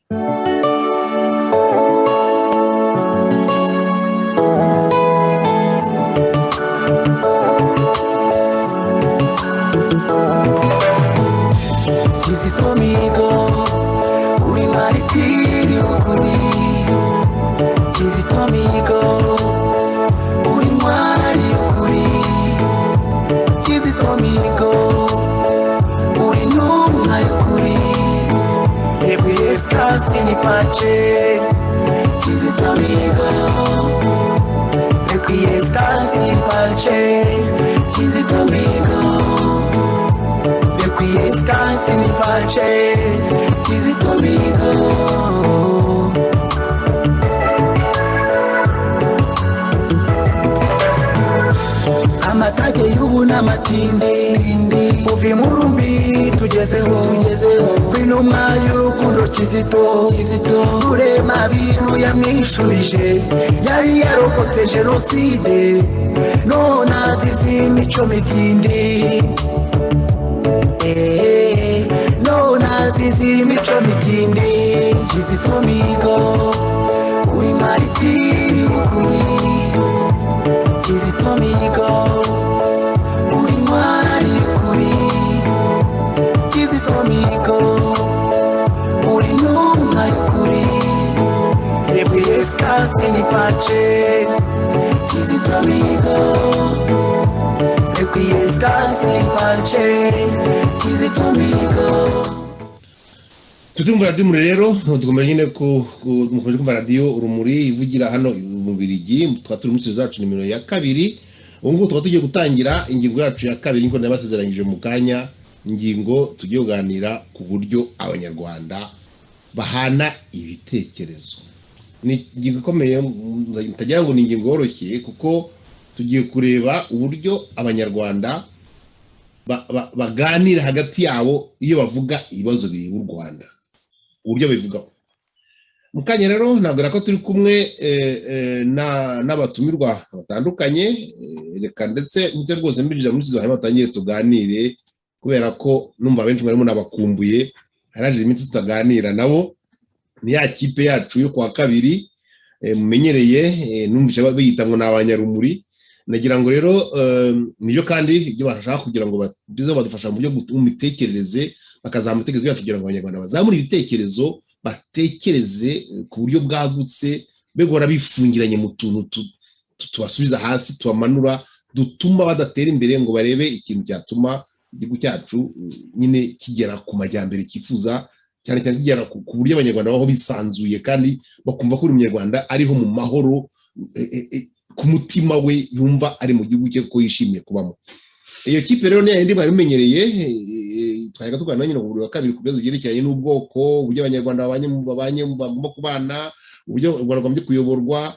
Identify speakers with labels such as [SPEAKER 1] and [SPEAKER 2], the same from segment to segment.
[SPEAKER 1] Kizito Mihigo, uri maritiri w'ukuri. Kizito Mihigo, uri intwari y'ukuri. Kizito Mihigo, uri intumwa y'ukuri. Requiescat in pace. Kizito Mihigo, requiescat in pace. Kizito Mihigo, requiescat in pace. Kizito Mihigo. Amatage y'ubu n'amatindi, uva imurumbi tugezeho kw'intumwa y'urukundo Kizito. Rurema bintu yamwishubije, yari yarokotse jenoside, none azize imico mitindi. None azize imico mitindi. Kizito Mihigo, uri maritiri w'ukuri. Kizito Mihigo, uri intwari y'ukuri. Kizito Mihigo, uri intumwa y'ukuri. Requiescat in pace. Kizito Mihigo, requiescat in pace. Kizito Mihigo.
[SPEAKER 2] Tutumva radiyo Urumuri rero, tugomba nyine mukomeje kumva radiyo Urumuri ivugira hano mu Bubiligi. Tukaba turi muri studio yacu nimero ya 2. Ubu ngubu tukaba tugiye gutangira ingingo yacu ya 2, nkuko nabasezeranyije mu kanya. Ingingo tugiye kuganira ku buryo Abanyarwanda bahana ibitekerezo. Ni ingingo ikomeye, mutagira ngo ni ingingo yoroshye, kuko tugiye kureba uburyo Abanyarwanda baganira hagati yabo iyo bavuga ibibazo bireba u Rwanda, uburyo babivugaho. Mu kanya rero nabwira ko turi kumwe n'abatumirwa batandukanye. Reka ndetse ndetse rwose mbinjira muri studio, hanyuma batangire tuganire, kubera ko numva benshi barimo nabakumbuye, harashize iminsi tutaganira nabo. Ni ya kipe yacu yo kuwa kabiri mumenyereye, numvise biyita ngo ni Abanyarumuri. Nagira ngo rero nibyo kandi ibyo bashaka kugira ngo bize badufasha mu buryo mu mitekerereze, bakazamura ibitekerezo byacu kugira ngo Abanyarwanda bazamure ibitekerezo, batekereze ku buryo bwagutse, be guhora bifungiranye mu tuntu tubasubiza hasi, tubamanura, dutuma badatera imbere, ngo barebe ikintu cyatuma igihugu cyacu nyine kigera ku majyambere cyifuza, cyane cyane kigera ku buryo Abanyarwanda babaho bisanzuye kandi bakumva ko buri Munyarwanda ariho mu mahoro, ku mutima we yumva ari mu gihugu cye ko yishimiye kubamo. Iyo kipe rero ni yindi mwari mumenyereye, twajyaga tuganira nyine buri wa kabiri ku bibazo byerekeranye n'ubwoko, uburyo Abanyarwanda babanye bagomba kubana, uburyo u Rwanda rwagombye kuyoborwa.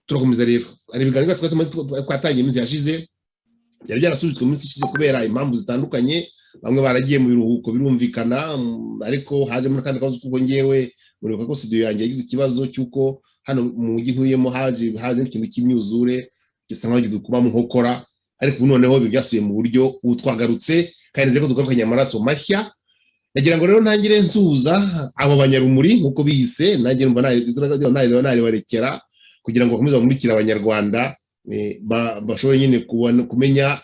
[SPEAKER 2] Turakomeza rero, hari ibiganiro twatangiye iminsi yashize, byari byarasubitswe mu minsi ishize kubera impamvu zitandukanye. Bamwe baragiye mu biruhuko, birumvikana, ariko hajemo n'akandi kabazo kuko ngewe muribuka ko studio yanjye yagize ikibazo cy'uko hano mu mujyi ntuyemo haje ikintu cy'imyuzure, gisa nkaho kuba mu nkokora. Ariko ubu noneho ibi byasubiye mu buryo, ubu twagarutse kandi nzi ko tugarukanye amaraso mashya. Nagira ngo rero ntangire nsuhuza abo banyarumuri nk'uko biyise. Nanjye numva naribarekera kugira ngo bakomeze bamurikire Abanyarwanda, bashobore nyine kumenya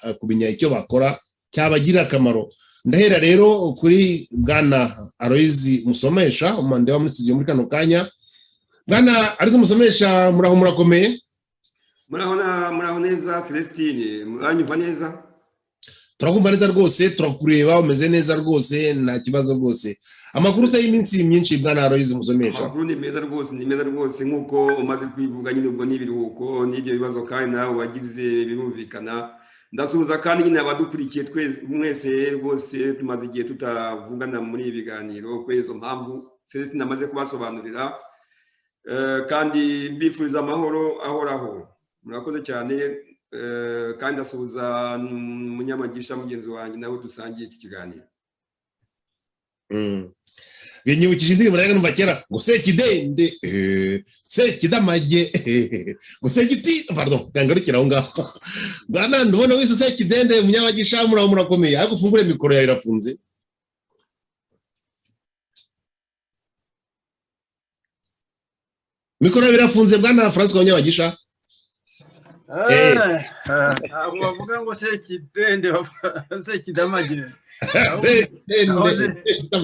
[SPEAKER 2] icyo bakora cyabagirira akamaro. Ndahera rero kuri Bwana Aloyizi Musomesha, umwanda wa muri studio muri kano kanya. Bwana Aloyizi Musomesha, muraho, murakomeye?
[SPEAKER 3] Muraho neza Celestine, muranyumva neza?
[SPEAKER 2] Turakumva neza rwose, turakureba, umeze neza rwose, nta kibazo rwose. Amakuru se y'iminsi myinshi, Bwana Aloyizi Musomesha?
[SPEAKER 3] Amakuru ni meza rwose, ni meza rwose, nk'uko umaze kwivuga nyine. Ubwo n'ibiruhuko n'ibyo bibazo kandi nawe wagize, birumvikana. Ndasuhuza kandi nyine abadukurikiye mwese rwose. Tumaze igihe tutavugana muri ibi biganiro kubera izo mpamvu Celestine amaze kubasobanurira, kandi mbifuriza amahoro ahoraho. Murakoze cyane. Kandi ndasuhuza umunyamagisha mugenzi wanjye nawe dusangiye iki kiganiro.
[SPEAKER 2] Binyibukije indirimbo nayo numva kera ngo "Sekidende, sekidamage, ngo segiti", pardon, ngarukira aho ngaho. Bwana, ndubona wese Sekidende Umunyamagisha, muraho, murakomeye? Ariko ufungure mikoro yawe, irafunze. Mikoro birafunze, bwana Francois Munyabagisha.
[SPEAKER 4] Ntabwo bavuga ngo Sekidende, Sekidamage.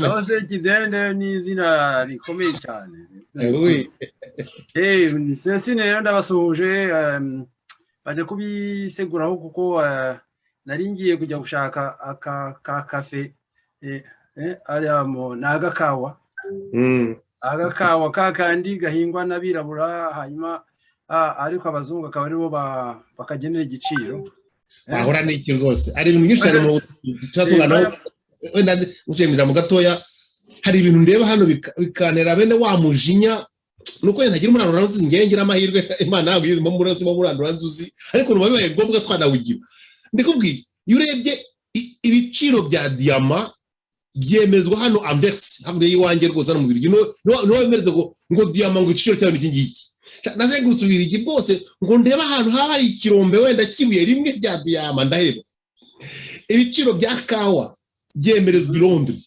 [SPEAKER 4] Aho Sekidende ni izina rikomeye cyane. Celestine rero, ndabasuhuje. Baje kubiseguraho kuko nari ngiye kujya gushaka aka ka kafe, ariya ni agakawa, agakawa ka kandi gahingwa n'abirabura, hanyuma ariko abazungu akaba aribo bakagenera igiciro.
[SPEAKER 2] Ahora n'iki rwose, hari ibintu byinshi cyane mu tuba tuganaho. Wenda uciye mu ijambo gatoya, hari ibintu ndeba hano bikantera bene wa mujinya, nuko wenda ntagira umuranduranzuzi. Ngewe ngira amahirwe, Imana ntabwo yizi mo umuranduranzuzi, ariko numva bibaye ngombwa twanawugira. Ndikubwiye, iyo urebye ibiciro bya diyama byemezwa hano Anvers, hakurya y'iwanjye rwose, hano mu Bubiligi, niho bemereza ngo diyama, ngo igiciro cyayo ni iki ngiki. Nazengurutse Ububiligi bwose ngo ndebe ahantu haba hari ikirombe wenda kibuye rimwe rya diyama, ndaheba. Ibiciro bya kawa byemerezwa i Londres.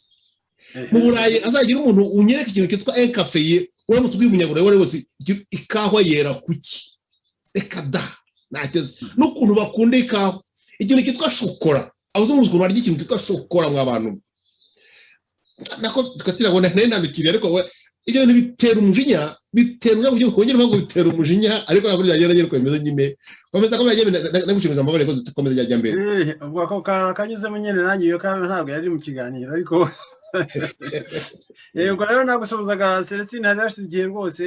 [SPEAKER 2] Mu Burayi azagira umuntu unyereka ikintu cyitwa enkafeye. Uramutse ubwiye umunyaburayi uwo ari we wese, ikawa yera kuki? Reka da, ntakeze n'ukuntu bakunda ikawa. Ikintu cyitwa shokora, abazungu ukuntu barya ikintu cyitwa shokora, mwa bantu, nako tukatira nari nandukiriye. Ariko ibyo bintu bitera umujinya, bitera umujinya, kongera ngo bitera umujinya, ariko ntabwo byagenda nyine uko bimeze nyine. Komeza, komeza, ndagushimiza, amabare ko komeza jya mbere.
[SPEAKER 4] Ubwo ako kantu kanyuzemo nyine, nanjye iyo kantu ntabwo yari mu kiganiro, ariko yego rero nagusuhuzaga, Celestine. Hari hashize igihe rwose,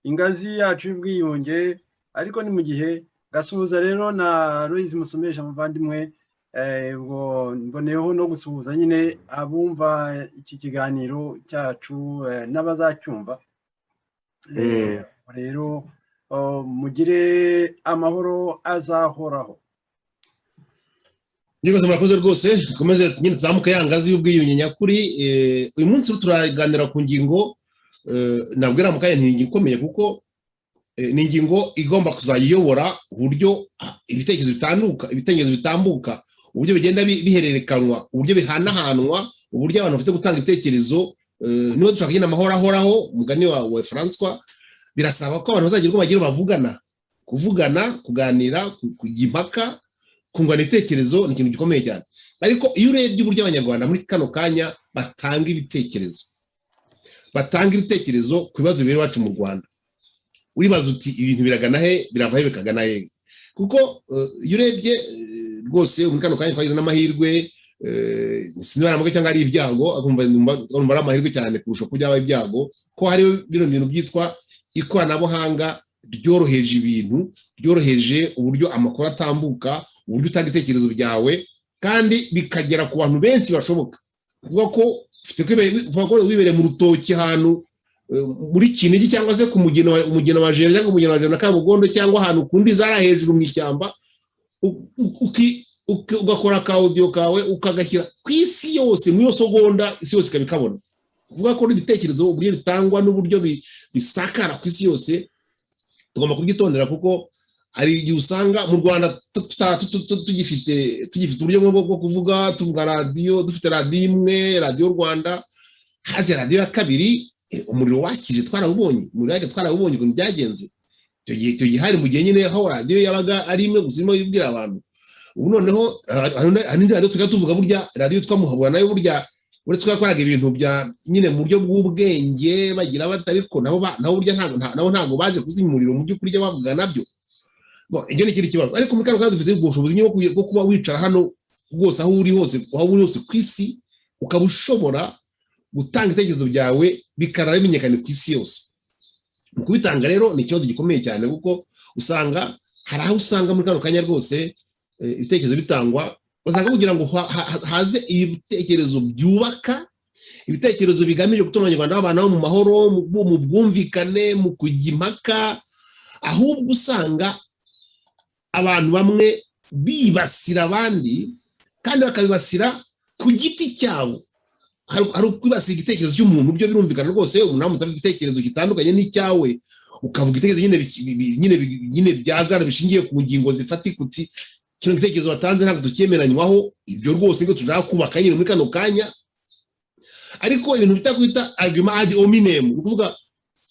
[SPEAKER 4] ingazi yacu y'ubwiyunge, ariko ni mu gihe gasuhuza rero na Louise Musomesha muvandimwe. Ubwo mboneyeho no gusuhuza nyine abumva iki kiganiro cyacu n'abazacyumva. Rero mugire amahoro azahoraho.
[SPEAKER 2] Rwose murakoze rwose. Dukomeze nyine tuzamuke ya ngazi y'ubwiyunge nyakuri. Uyu munsi turaganira ku ngingo nabwira mu kanya, ni ingingo ikomeye kuko ni ingingo igomba kuzajya iyobora uburyo ibitekerezo bitanduka, ibitekerezo bitambuka, uburyo bigenda bihererekanwa, uburyo bihanahanwa, uburyo abantu bafite gutanga ibitekerezo. Niba dushaka nyine amahoro ahoraho, umugani wawe Francois, birasaba ko abantu bazagira uko bagira bavugana. Kuvugana, kuganira, kujya impaka, kungurana ibitekerezo ni ikintu gikomeye cyane. Ariko iyo urebye uburyo Abanyarwanda muri kano kanya batanga ibitekerezo ku bibazo biri iwacu mu Rwanda, uribaza uti: "Ibintu biragana he? Birava he bikagana he?" Kuko iyo urebye rwose muri kano kanya twagize n'amahirwe, sinzi cyangwa ari ibyago, akumva ari amahirwe cyane kurusha uko byaba ibyago, ko hari bino bintu byitwa ikoranabuhanga ryoroheje ibintu, ryoroheje uburyo amakuru atambuka, uburyo utanga ibitekerezo byawe kandi bikagera ku bantu benshi bashoboka. Kuvuga ko ufite kuvuga ko wibereye mu rutoki ahantu muri Kinigi, cyangwa se ku Mugina wa Jenda, cyangwa Umugina wa Jenda na Kabugondo, cyangwa ahantu kundi zara hejuru mu ishyamba, ugakora ka audio kawe ukagashyira ku isi yose, muri iyo segonda isi yose ikaba ikabona. Kuvuga ko ibitekerezo uburyo bitangwa n'uburyo bisakara ku isi yose, tugomba kubyitondera, kuko hari igihe usanga mu Rwanda tugifite uburyo bwo kuvuga, tuvuga radiyo, dufite radiyo imwe, Radiyo Rwanda. Haje radiyo ya kabiri, umuriro wakije twarawubonye, umuriro wakije twarawubonye ukuntu byagenze. Icyo gihe hari mu gihe nyine aho radiyo yabaga ari imwe gusa irimo ibwira abantu. Ubu noneho hari n'indi radiyo tujya tuvuga, burya radiyo yitwa Muhabura nayo, burya uretse ko yakoraga ibintu bya nyine mu buryo bw'ubwenge, bagira bata, ariko nabo burya nabo ntabwo baje kuzimya umuriro mu by'ukuri ibyo bavuga nabyo. Ibyo ni ikindi kibazo. Ariko muri kano kanya dufite ubwo bushobozi nyine bwo kuba wicara hano rwose, aho uri hose ku isi, ukaba ushobora gutanga ibitekerezo byawe bikarara bimenyekana ku isi yose. Mu kubitanga rero ni ikibazo gikomeye cyane, kuko usanga hari aho usanga muri kano kanya rwose ibitekerezo bitangwa, usanga kugira ngo haze ibitekerezo byubaka, ibitekerezo bigamije gutuma Abanyarwanda babanaho mu mahoro, mu bwumvikane, mu kujya impaka, ahubwo usanga abantu bamwe bibasira abandi kandi bakabibasira ku giti cyabo. Hari ukwibasira igitekerezo cy'umuntu, byo birumvikana rwose. Umuntu aramutse afite igitekerezo gitandukanye n'icyawe, ukavuga ibitekerezo nyine byagara, bishingiye ku ngingo zifatika, uti: "Kino gitekerezo watanze ntabwo tucyemeranywaho." Ibyo rwose nibyo dushaka kubaka nyine muri kano kanya. Ariko ibintu bita kwita argument ad hominem, ni ukuvuga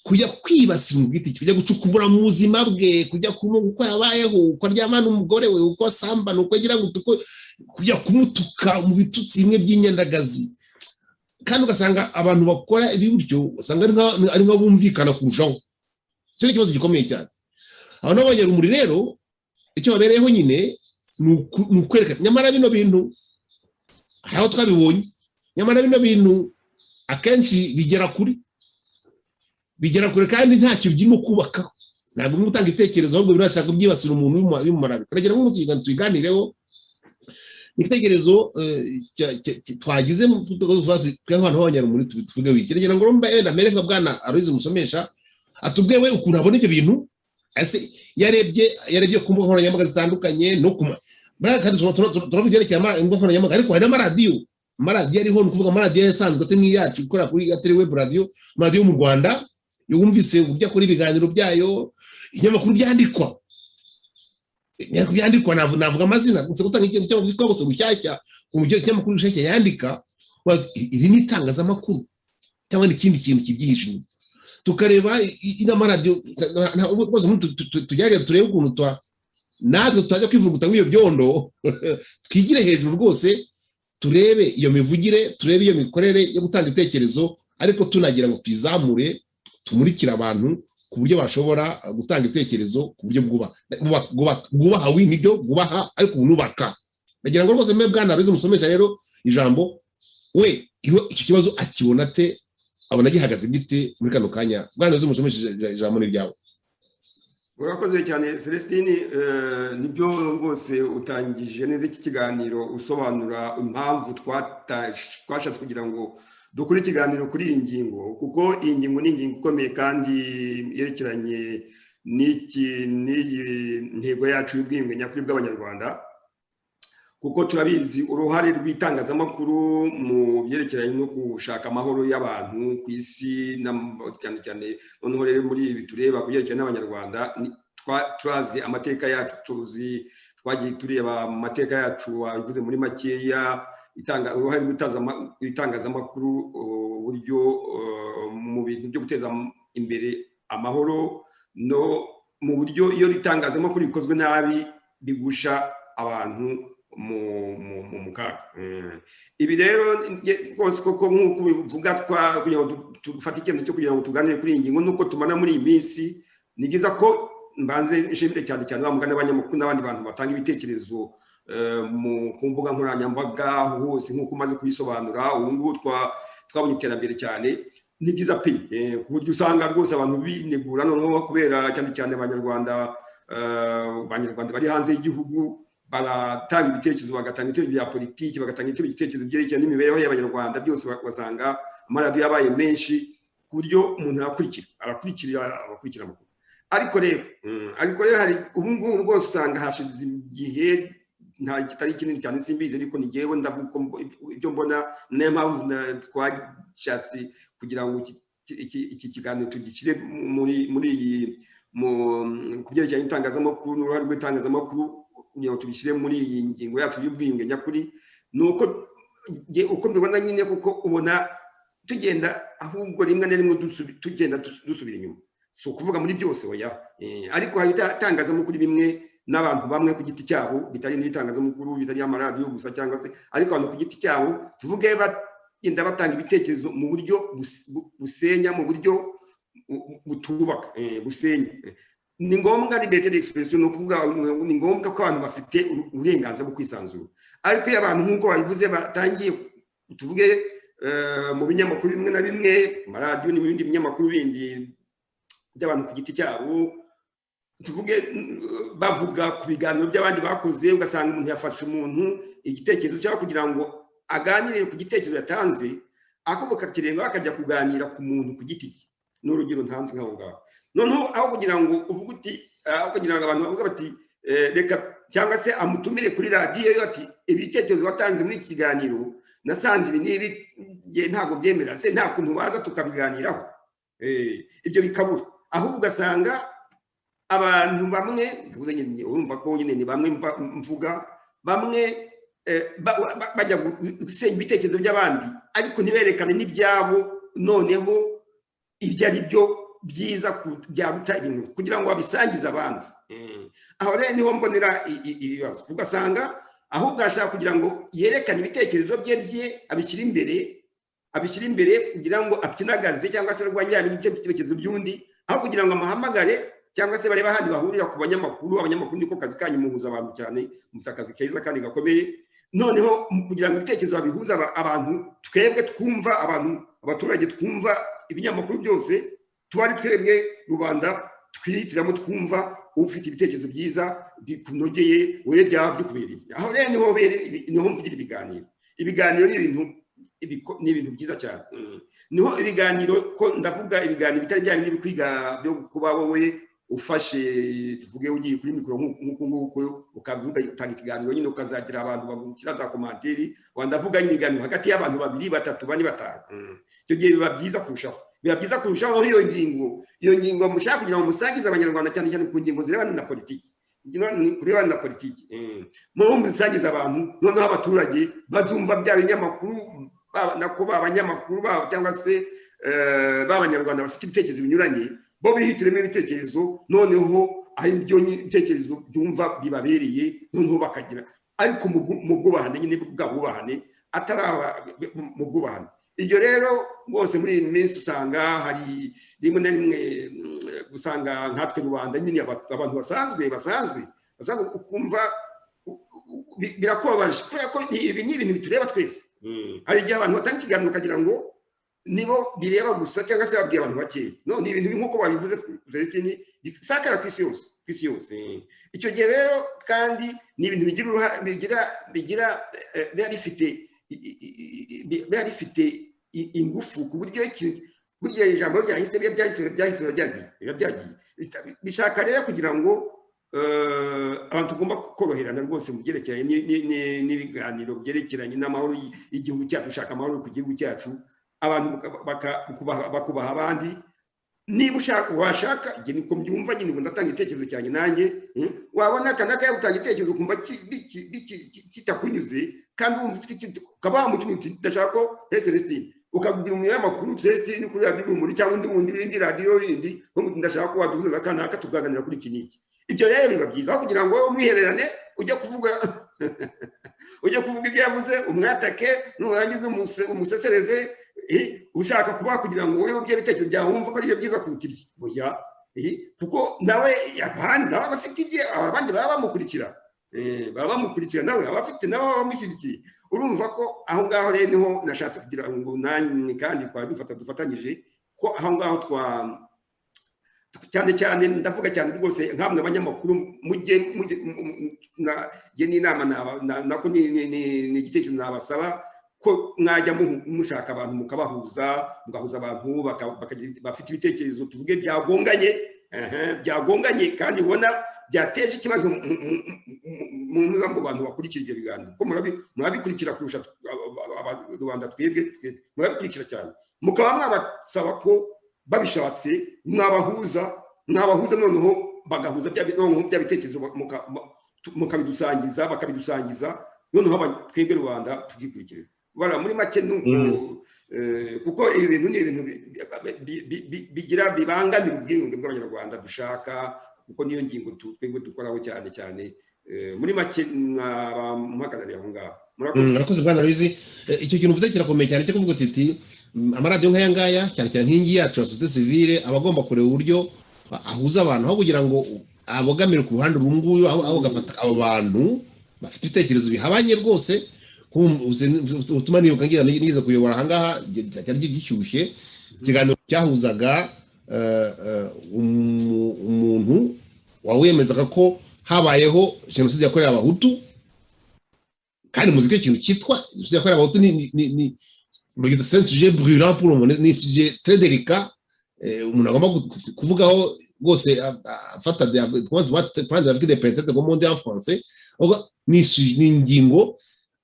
[SPEAKER 2] Kujya kwibasira umuntu ku giti cye, kujya gucukumbura mu buzima bwe, kujya kumuga uko yabayeho, uko aryamana n'umugore we, uko asambana, uko agira ngo uko, kujya kumutuka mu bitutsi bimwe by'inyandagazi. Kandi ugasanga abantu bakora ibi buryo, usanga ari nka bumvikana kurushaho. Icyo ni ikibazo gikomeye cyane. Abantu b'abanyarumuri rero, icyo babereyeho nyine ni ukwereka, nyamara bino bintu hari aho twabibonye, nyamara bino bintu akenshi bigera kure kandi ntacyo birimo kubakaho. Ntabwo birimo gutanga ibitekerezo, ahubwo birashaka kubyibasira umuntu bimumara. Turagira ngo tubiganireho. Ni igitekerezo twagize twe nk'abantu b'abanyarumuri, tuvuge wiki. Nagira ngo mbe wenda mbere nka bwana Aloys Musomesha atubwiye we ukuntu abona ibyo bintu. Ese yarebye ku mbuga nkoranyambaga zitandukanye no ku kandi turavuga ibyerekeye imbuga nkoranyambaga, ariko hari n'amaradiyo. Amaradiyo ariho, ni ukuvuga amaradiyo asanzwe atari nk'iyacu ikorera kuri, atari web radio, amaradiyo yo mu Rwanda, iyo wumvise uburyo akora ibiganiro byayo, ibinyamakuru byandikwa, ibinyamakuru byandikwa, navuga amazina gusa, gutanga ikintu cyangwa cyitwa gusa Rushyashya, ku buryo ikinyamakuru Rushyashya yandika, iri ni itangazamakuru cyangwa ni ikindi kintu kibyihishe inyuma? Tukareba n'amaradiyo rwose, tugerageze turebe ukuntu natwe tutajya kwivuguta muri iyo byondo, twigire hejuru rwose, turebe iyo mivugire, turebe iyo mikorere yo gutanga ibitekerezo, ariko tunagira ngo tuyizamure, tumurikire abantu ku buryo bashobora gutanga ibitekerezo ku buryo bwubaha, wi nibyo bwubaha, ariko bunubaka. Ndagira ngo rwose mbe bwana Aloys Musomesha rero ijambo, we icyo kibazo akibona ate? Abona gihagaze gite muri kano kanya? Bwana Aloys Musomesha, ijambo ni ryawe.
[SPEAKER 3] Urakoze cyane, Celestine. Nibyo rwose, utangije neza iki kiganiro usobanura impamvu twashatse kugira ngo dukore ikiganiro kuri iyi ngingo, kuko iyi ngingo ni ingingo ikomeye kandi yerekeranye n'iki, n'iyi ntego yacu y'ubwiyunge nyakuri bw'Abanyarwanda, kuko turabizi uruhare rw'itangazamakuru mu byerekeranye no gushaka amahoro y'abantu ku isi, cyane cyane noneho rero muri ibi tureba ku byerekeranye n'Abanyarwanda. Turazi amateka yacu, tuzi, twagiye tureba mu mateka yacu, wabivuze muri makeya, uruhare rw'itangazamakuru, uburyo mu bintu byo guteza imbere amahoro, no mu buryo iyo itangazamakuru rikozwe nabi bigusha abantu mu kaga. Ibi rero rwose koko, nk'uko bivuga, kugira ngo dufate icyemezo cyo kugira ngo tuganire kuri iyi ngingo, nuko tumara muri iyi minsi, ni byiza ko mbanze nshimire cyane cyane wa mugani abanyamakuru n'abandi bantu batanga ibitekerezo ku mbuga nkoranyambaga hose, nk'uko umaze kubisobanura. Ubu ngubu twabonye iterambere cyane, ni byiza pe, ku buryo usanga rwose abantu binegura noneho, kubera cyane cyane Abanyarwanda bari hanze y'igihugu baratanga ibitekerezo, bagatanga ibitekerezo bya politiki, bagatanga ibitekerezo byerekeye n'imibereho y'Abanyarwanda byose. Ugasanga amaradiyo yabaye menshi, ku buryo umuntu arakurikira abakurikira amakuru. Ariko rero hari ubu ngubu rwose usanga hashize igihe nta kitari kinini cyane, simbizi, ariko ni jyewe ndavuga ibyo mbona. Niyo mpamvu twashatse kugira ngo iki kiganiro tugishyire muri iyi ku byerekeranye n'itangazamakuru n'uruhare rw'itangazamakuru, kugira ngo tubishyire muri iyi ngingo yacu y'ubwiyunge nyakuri. Ni uko uko mbibona nyine, kuko ubona tugenda ahubwo rimwe na rimwe tugenda dusubira inyuma. Si ukuvuga muri byose, oya, ariko hari itangazamakuru bimwe n'abantu bamwe ku giti cyabo, bitari n'ibitangazamakuru, bitari amaradiyo gusa cyangwa se, ariko abantu ku giti cyabo, tuvuge, bagenda batanga ibitekerezo mu buryo busenya, mu buryo butubaka, busenya. Ni ngombwa liberté d'expression, ni ukuvuga ni ngombwa ko abantu bafite uburenganzira bwo kwisanzura. Ariko iyo abantu, nk'uko babivuze, batangiye, tuvuge mu binyamakuru bimwe na bimwe, amaradiyo n'ibindi binyamakuru bindi by'abantu ku giti cyabo, tuvuge bavuga ku biganiro by'abandi bakoze, ugasanga umuntu yafashe umuntu igitekerezo cyangwa kugira ngo aganire ku gitekerezo yatanze, ako bakakirenga bakajya kuganira ku muntu ku giti cye. Ni urugero ntanze nk'aho ngaho. Noneho aho kugira ngo uvuge uti, aho kugira ngo abantu bavuge bati reka, cyangwa se amutumire kuri radiyo ati: "Ibitekerezo watanze muri iki kiganiro nasanze ibi n'ibi ntabwo byemera, se nta kuntu baza tukabiganiraho?" Ibyo bikabura, ahubwo ugasanga abantu bamwe, urumva ko nyine ni bamwe mvuga, bamwe bajya gusenya ibitekerezo by'abandi, ariko ntiberekane n'ibyabo noneho ibyo ari byo. byiza byaruta ibintu kugira ngo babisangize abandi. Aho rero niho mbonera ibibazo, ugasanga ahubwo arashaka kugira ngo yerekane ibitekerezo bye, abishyire imbere kugira ngo apyinagaze cyangwa se arwanye ibitekerezo by'undi, aho kugira ngo amuhamagare cyangwa se barebe ahandi bahurira ku banyamakuru. Abanyamakuru niko kazi kanyu, muhuza abantu cyane, mufite akazi keza kandi gakomeye. Noneho kugira ngo ibitekerezo babihuze abantu, twebwe twumva abantu, abaturage twumva ibinyamakuru byose, tuba ari twebwe rubanda twihitiramo, twumva ufite ibitekerezo byiza bikunogeye wowe, byaba bikubereye. Aho rero niho mvugira ibiganiro. Ibiganiro ni ibintu byiza cyane. Niho ibiganiro, ko ndavuga ibiganiro bitari bya bindi kwiga byo kuba wowe ufashe, tuvuge ugiye kuri mikoro nk'uku nguku, ukavuga, utanga ikiganiro nyine, ukazagira abantu bagushyira za commentaires. Ndavuga nyine ibiganiro hagati y'abantu babiri, batatu, bane, batanu. Icyo gihe biba byiza kurushaho, biba byiza kurushaho aho iyo ngingo mushaka kugira ngo musangize Abanyarwanda, cyane cyane ku ngingo zirebana na politiki, kurebana na politiki, mube musangiza abantu. Noneho abaturage bazumva bya binyamakuru, nako ba banyamakuru babo cyangwa se b'Abanyarwanda bafite ibitekerezo binyuranye, bo bihitiremo ibitekerezo, noneho ari byo ibitekerezo byumva bibabereye, noneho bakagira, ariko mu bwubahane nyine, bwa bwubahane, atari mu bwubahane. Ibyo rero rwose muri iyi minsi usanga hari rimwe na rimwe usanga nkatwe rubanda nyine, abantu basanzwe, ukumva birakubabaje, kubera ko ibi ni ibintu bitureba twese. Hari igihe abantu batanga ikiganiro ukagira ngo nibo bireba gusa cyangwa se babwiye abantu bakeya. No ni ibintu nk'uko babivuze Celestine, bisakara ku isi yose, ku isi yose. Icyo gihe rero kandi ni ibintu bigira uruhare, bigira biba bifite ingufu, ku buryo burya ijambo ryahise biba byahise, biba byagiye. Bishaka rero kugira ngo abantu tugomba koroherana rwose mu byerekeranye n'ibiganiro byerekeranye n'amahoro y'igihugu cyacu, gushaka amahoro ku gihugu cyacu, abantu bakubaha abandi. Niba ushaka, washaka, igihe niko mbyumva nyine, ngo ndatanga igitekerezo cyanjye nanjye, wabona aka n'aka yagutanga igitekerezo, ukumva kitakunyuze, kandi wumva ufite ikintu, ukaba wamutumye uti: "Ndashaka ko Celestine," ukabwira umunyamakuru Celestine kuri Radiyo Urumuri cyangwa undi wundi, indi radiyo yindi, "Ndashaka ko waduhuza aka n'aka tukaganira kuri iki n'iki." Ibyo rero biba byiza, aho kugira ngo umwihererane ujye kuvuga ibyo yavuze, umwatake, nurangiza umusesereze, ushaka kuba kugira ngo wowe ibyo bitekerezo byawe wumva ko ari byo byiza kuruta ibye. Oya, kuko nawe abandi nawe aba afite ibye, abandi baba bamukurikira, baba bamukurikira, nawe aba afite nabo baba bamushyigikiye. Urumva ko aho ngaho rero niho nashatse kugira ngo nanjye kandi twaba dufatanyije, ko aho ngaho twa cyane cyane, ndavuga cyane rwose nkamwe abanyamakuru, mujye njye n'inama nako ni igitekerezo nabasaba ko mwajya mushaka abantu mukabahuza, mugahuza abantu bafite ibitekerezo, tuvuge byagonganye, byagonganye kandi ubona byateje ikibazo mu bantu bakurikira ibyo biganiro, kuko murabikurikira kurusha rubanda. Twebwe murabikurikira cyane, mukaba mwabasaba ko babishatse mwabahuza, noneho bagahuza noneho bya bitekerezo, mukabidusangiza, bakabidusangiza, noneho twebwe rubanda tukikurikira. Bara muri make nuko, kuko ibi bintu ni ibintu bigira bibangamira ubwiyunge bw'Abanyarwanda dushaka, kuko niyo ngingo twebwe dukoraho cyane cyane. Muri make mwaba muhagarariye aho ngaho.
[SPEAKER 2] Murakoze. Murakoze bwana Aloys. Icyo kintu uvuze kirakomeye cyane, cyo kuvuga uti amaradiyo nk'aya ngaya, cyane cyane nk'iyi yacu ya société civile, aba agomba kureba uburyo ahuza abantu, aho kugira ngo abogamire ku ruhande uru nguyu, aho agafata abo bantu bafite ibitekerezo bihabanye rwose. Utuma nibuka ngira nigeze kuyobora ahangaha, cyari gishyushye, ikiganiro cyahuzaga umuntu wawemezaga ko habayeho jenoside yakorewe Abahutu, kandi muzi ko ikintu cyitwa jenoside yakorewe Abahutu ni c'est un sujet brûlant pour le monde, ni sujet très délicat, umuntu agomba kuvugaho rwose afata prendre avec des pincettes, comme on dit en français. Ni ingingo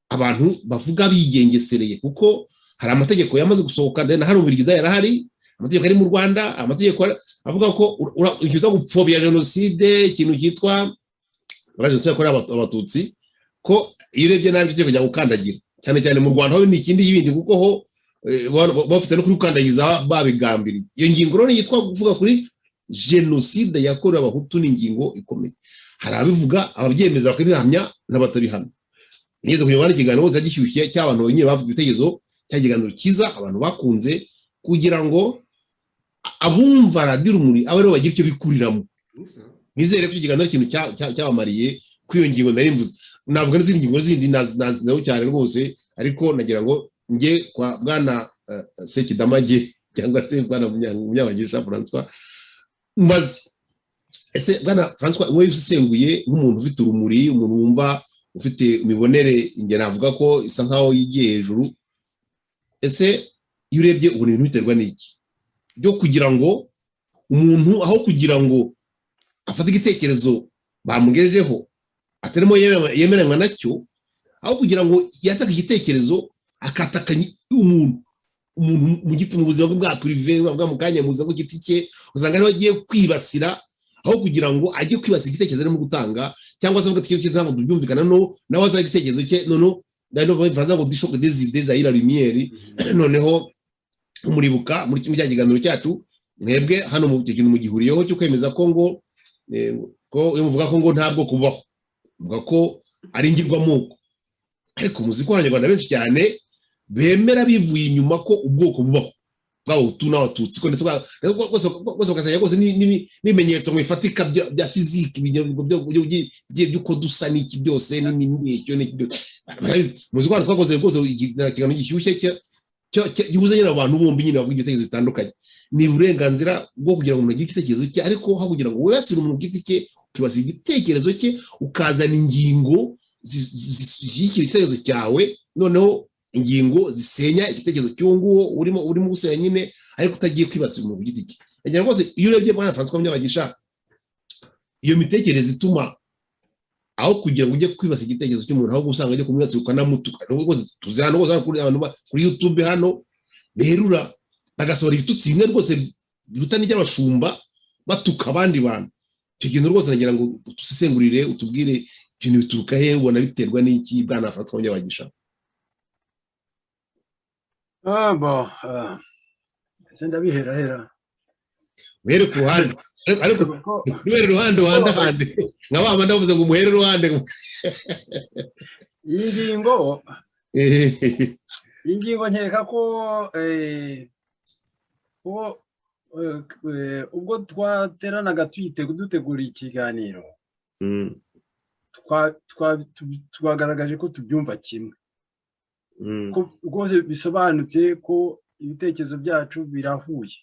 [SPEAKER 2] abantu bavuga bigengesereye, kuko hari amategeko yamaze gusohoka na hano mu Bubiligi yarahari, amategeko ari mu Rwanda, amategeko avuga ko ikintu cyitwa gupfobya jenoside, ikintu cyitwa jenoside yakorewe Abatutsi, ko iyo urebye nabi itegeko rya gukandagira, cyane cyane mu Rwanda ho ni ikindi y'ibindi, kuko ho Bafite no kurukandagiza babigambiriye. Iyo ngingo rero yitwa kuvuga kuri jenoside yakorewe Abahutu ni ingingo ikomeye. Hari ababivuga, ababyemeza bakabihamya n'abatabihamya. Nigeze kuyobora ikiganiro hose gishyushye cy'abantu nyine bavuze ibitekerezo, cya kiganiro cyiza abantu bakunze, kugira ngo abumva Radiyo Urumuri abe aribo bagira icyo bikuriramo. Nizere ko icyo kiganiro ari ikintu cyabamariye kuri iyo ngingo nari mvuze. Navuga n'izindi ngingo zindi nazizeho cyane rwose, ariko nagira ngo njye kwa Bwana Sekidamage cyangwa se Bwana Munyabagisha Francois mbaze: ese Bwana Francois, wowe usesenguye nk'umuntu ufite urumuri, umuntu wumva ufite imibonere, njye navuga ko isa nkaho yigiye hejuru, ese iyo urebye ubona ibintu biterwa n'iki byo kugira ngo umuntu, aho kugira ngo afate igitekerezo bamugejejeho atarimo yemeranywa nacyo, aho kugira ngo yatake igitekerezo, akataka umuntu mu giti, mu buzima bwe bwa privé, bwa mu kanya, mu buzima bw'igiti cye, usanga ariho agiye kwibasira, aho kugira ngo ajye kwibasira igitekerezo arimo gutanga, cyangwa se avuga ati: "Icyo ntabwo tubyumvikana," no nawe azana igitekerezo cye, noneho Faransa ngo "du choc des idées jaillit la lumière". Noneho muribuka muri cya kiganiro cyacu, mwebwe hano mu icyo kintu mugihuriyeho cyo kwemeza ko ngo ko iyo muvuga ko ngo nta bwoko bubaho, muvuga ko ari ingirwamoko, ariko muzi ko Abanyarwanda benshi cyane bemera bivuye inyuma ko ubwoko bubaho bw'Abahutu n'Abatutsi, ko ndetse rwose bagasanga rwose n'ibimenyetso ngo bifatika bya physique by'uko dusa n'iki byose n'imibeshyo n'iki byose barabizi. Muzi ko hano twakoze rwose ikiganiro gishyushye gihuza nyine abantu bombi nyine bavuga ibitekerezo bitandukanye. Ni uburenganzira bwo kugira ngo umuntu agire igitekerezo cye, ariko aho kugira ngo wibasire umuntu ku giti cye, ukibasira igitekerezo cye, ukazana ingingo zishyigikira igitekerezo cyawe, noneho ingingo zisenya igitekerezo cy'uwo nguwo urimo gusenya nyine, ariko utagiye kwibasira umuntu ku giti cye. Nagira rwose iyo urebye, Bwana Francois Munyabagisha, iyo mitekerereze ituma aho kugira ngo ujye kwibasira igitekerezo cy'umuntu, ahubwo usanga ujye kumwibasira ukanamutuka. Nubwo rwose tuzi hano rwose, hano kuri abantu kuri YouTube hano berura bagasohora ibitutsi bimwe rwose biruta n'iby'abashumba, batuka abandi bantu. Icyo kintu rwose nagira ngo dusesengurire, utubwire ibintu bituruka he, ubona biterwa n'iki, Bwana Francois Munyabagisha?
[SPEAKER 4] Ah, bon, ese ndabiherahera?
[SPEAKER 2] Uhere ku ruhande, ariko ntuhere iruhande uhandahande nka ba bandi bavuze ngo umuhere iruhande.
[SPEAKER 4] Iyi ngingo nkeka ko ubwo twateranaga dutegura ikiganiro, twagaragaje ko tubyumva kimwe, ko rwose bisobanutse ko ibitekerezo byacu birahuye,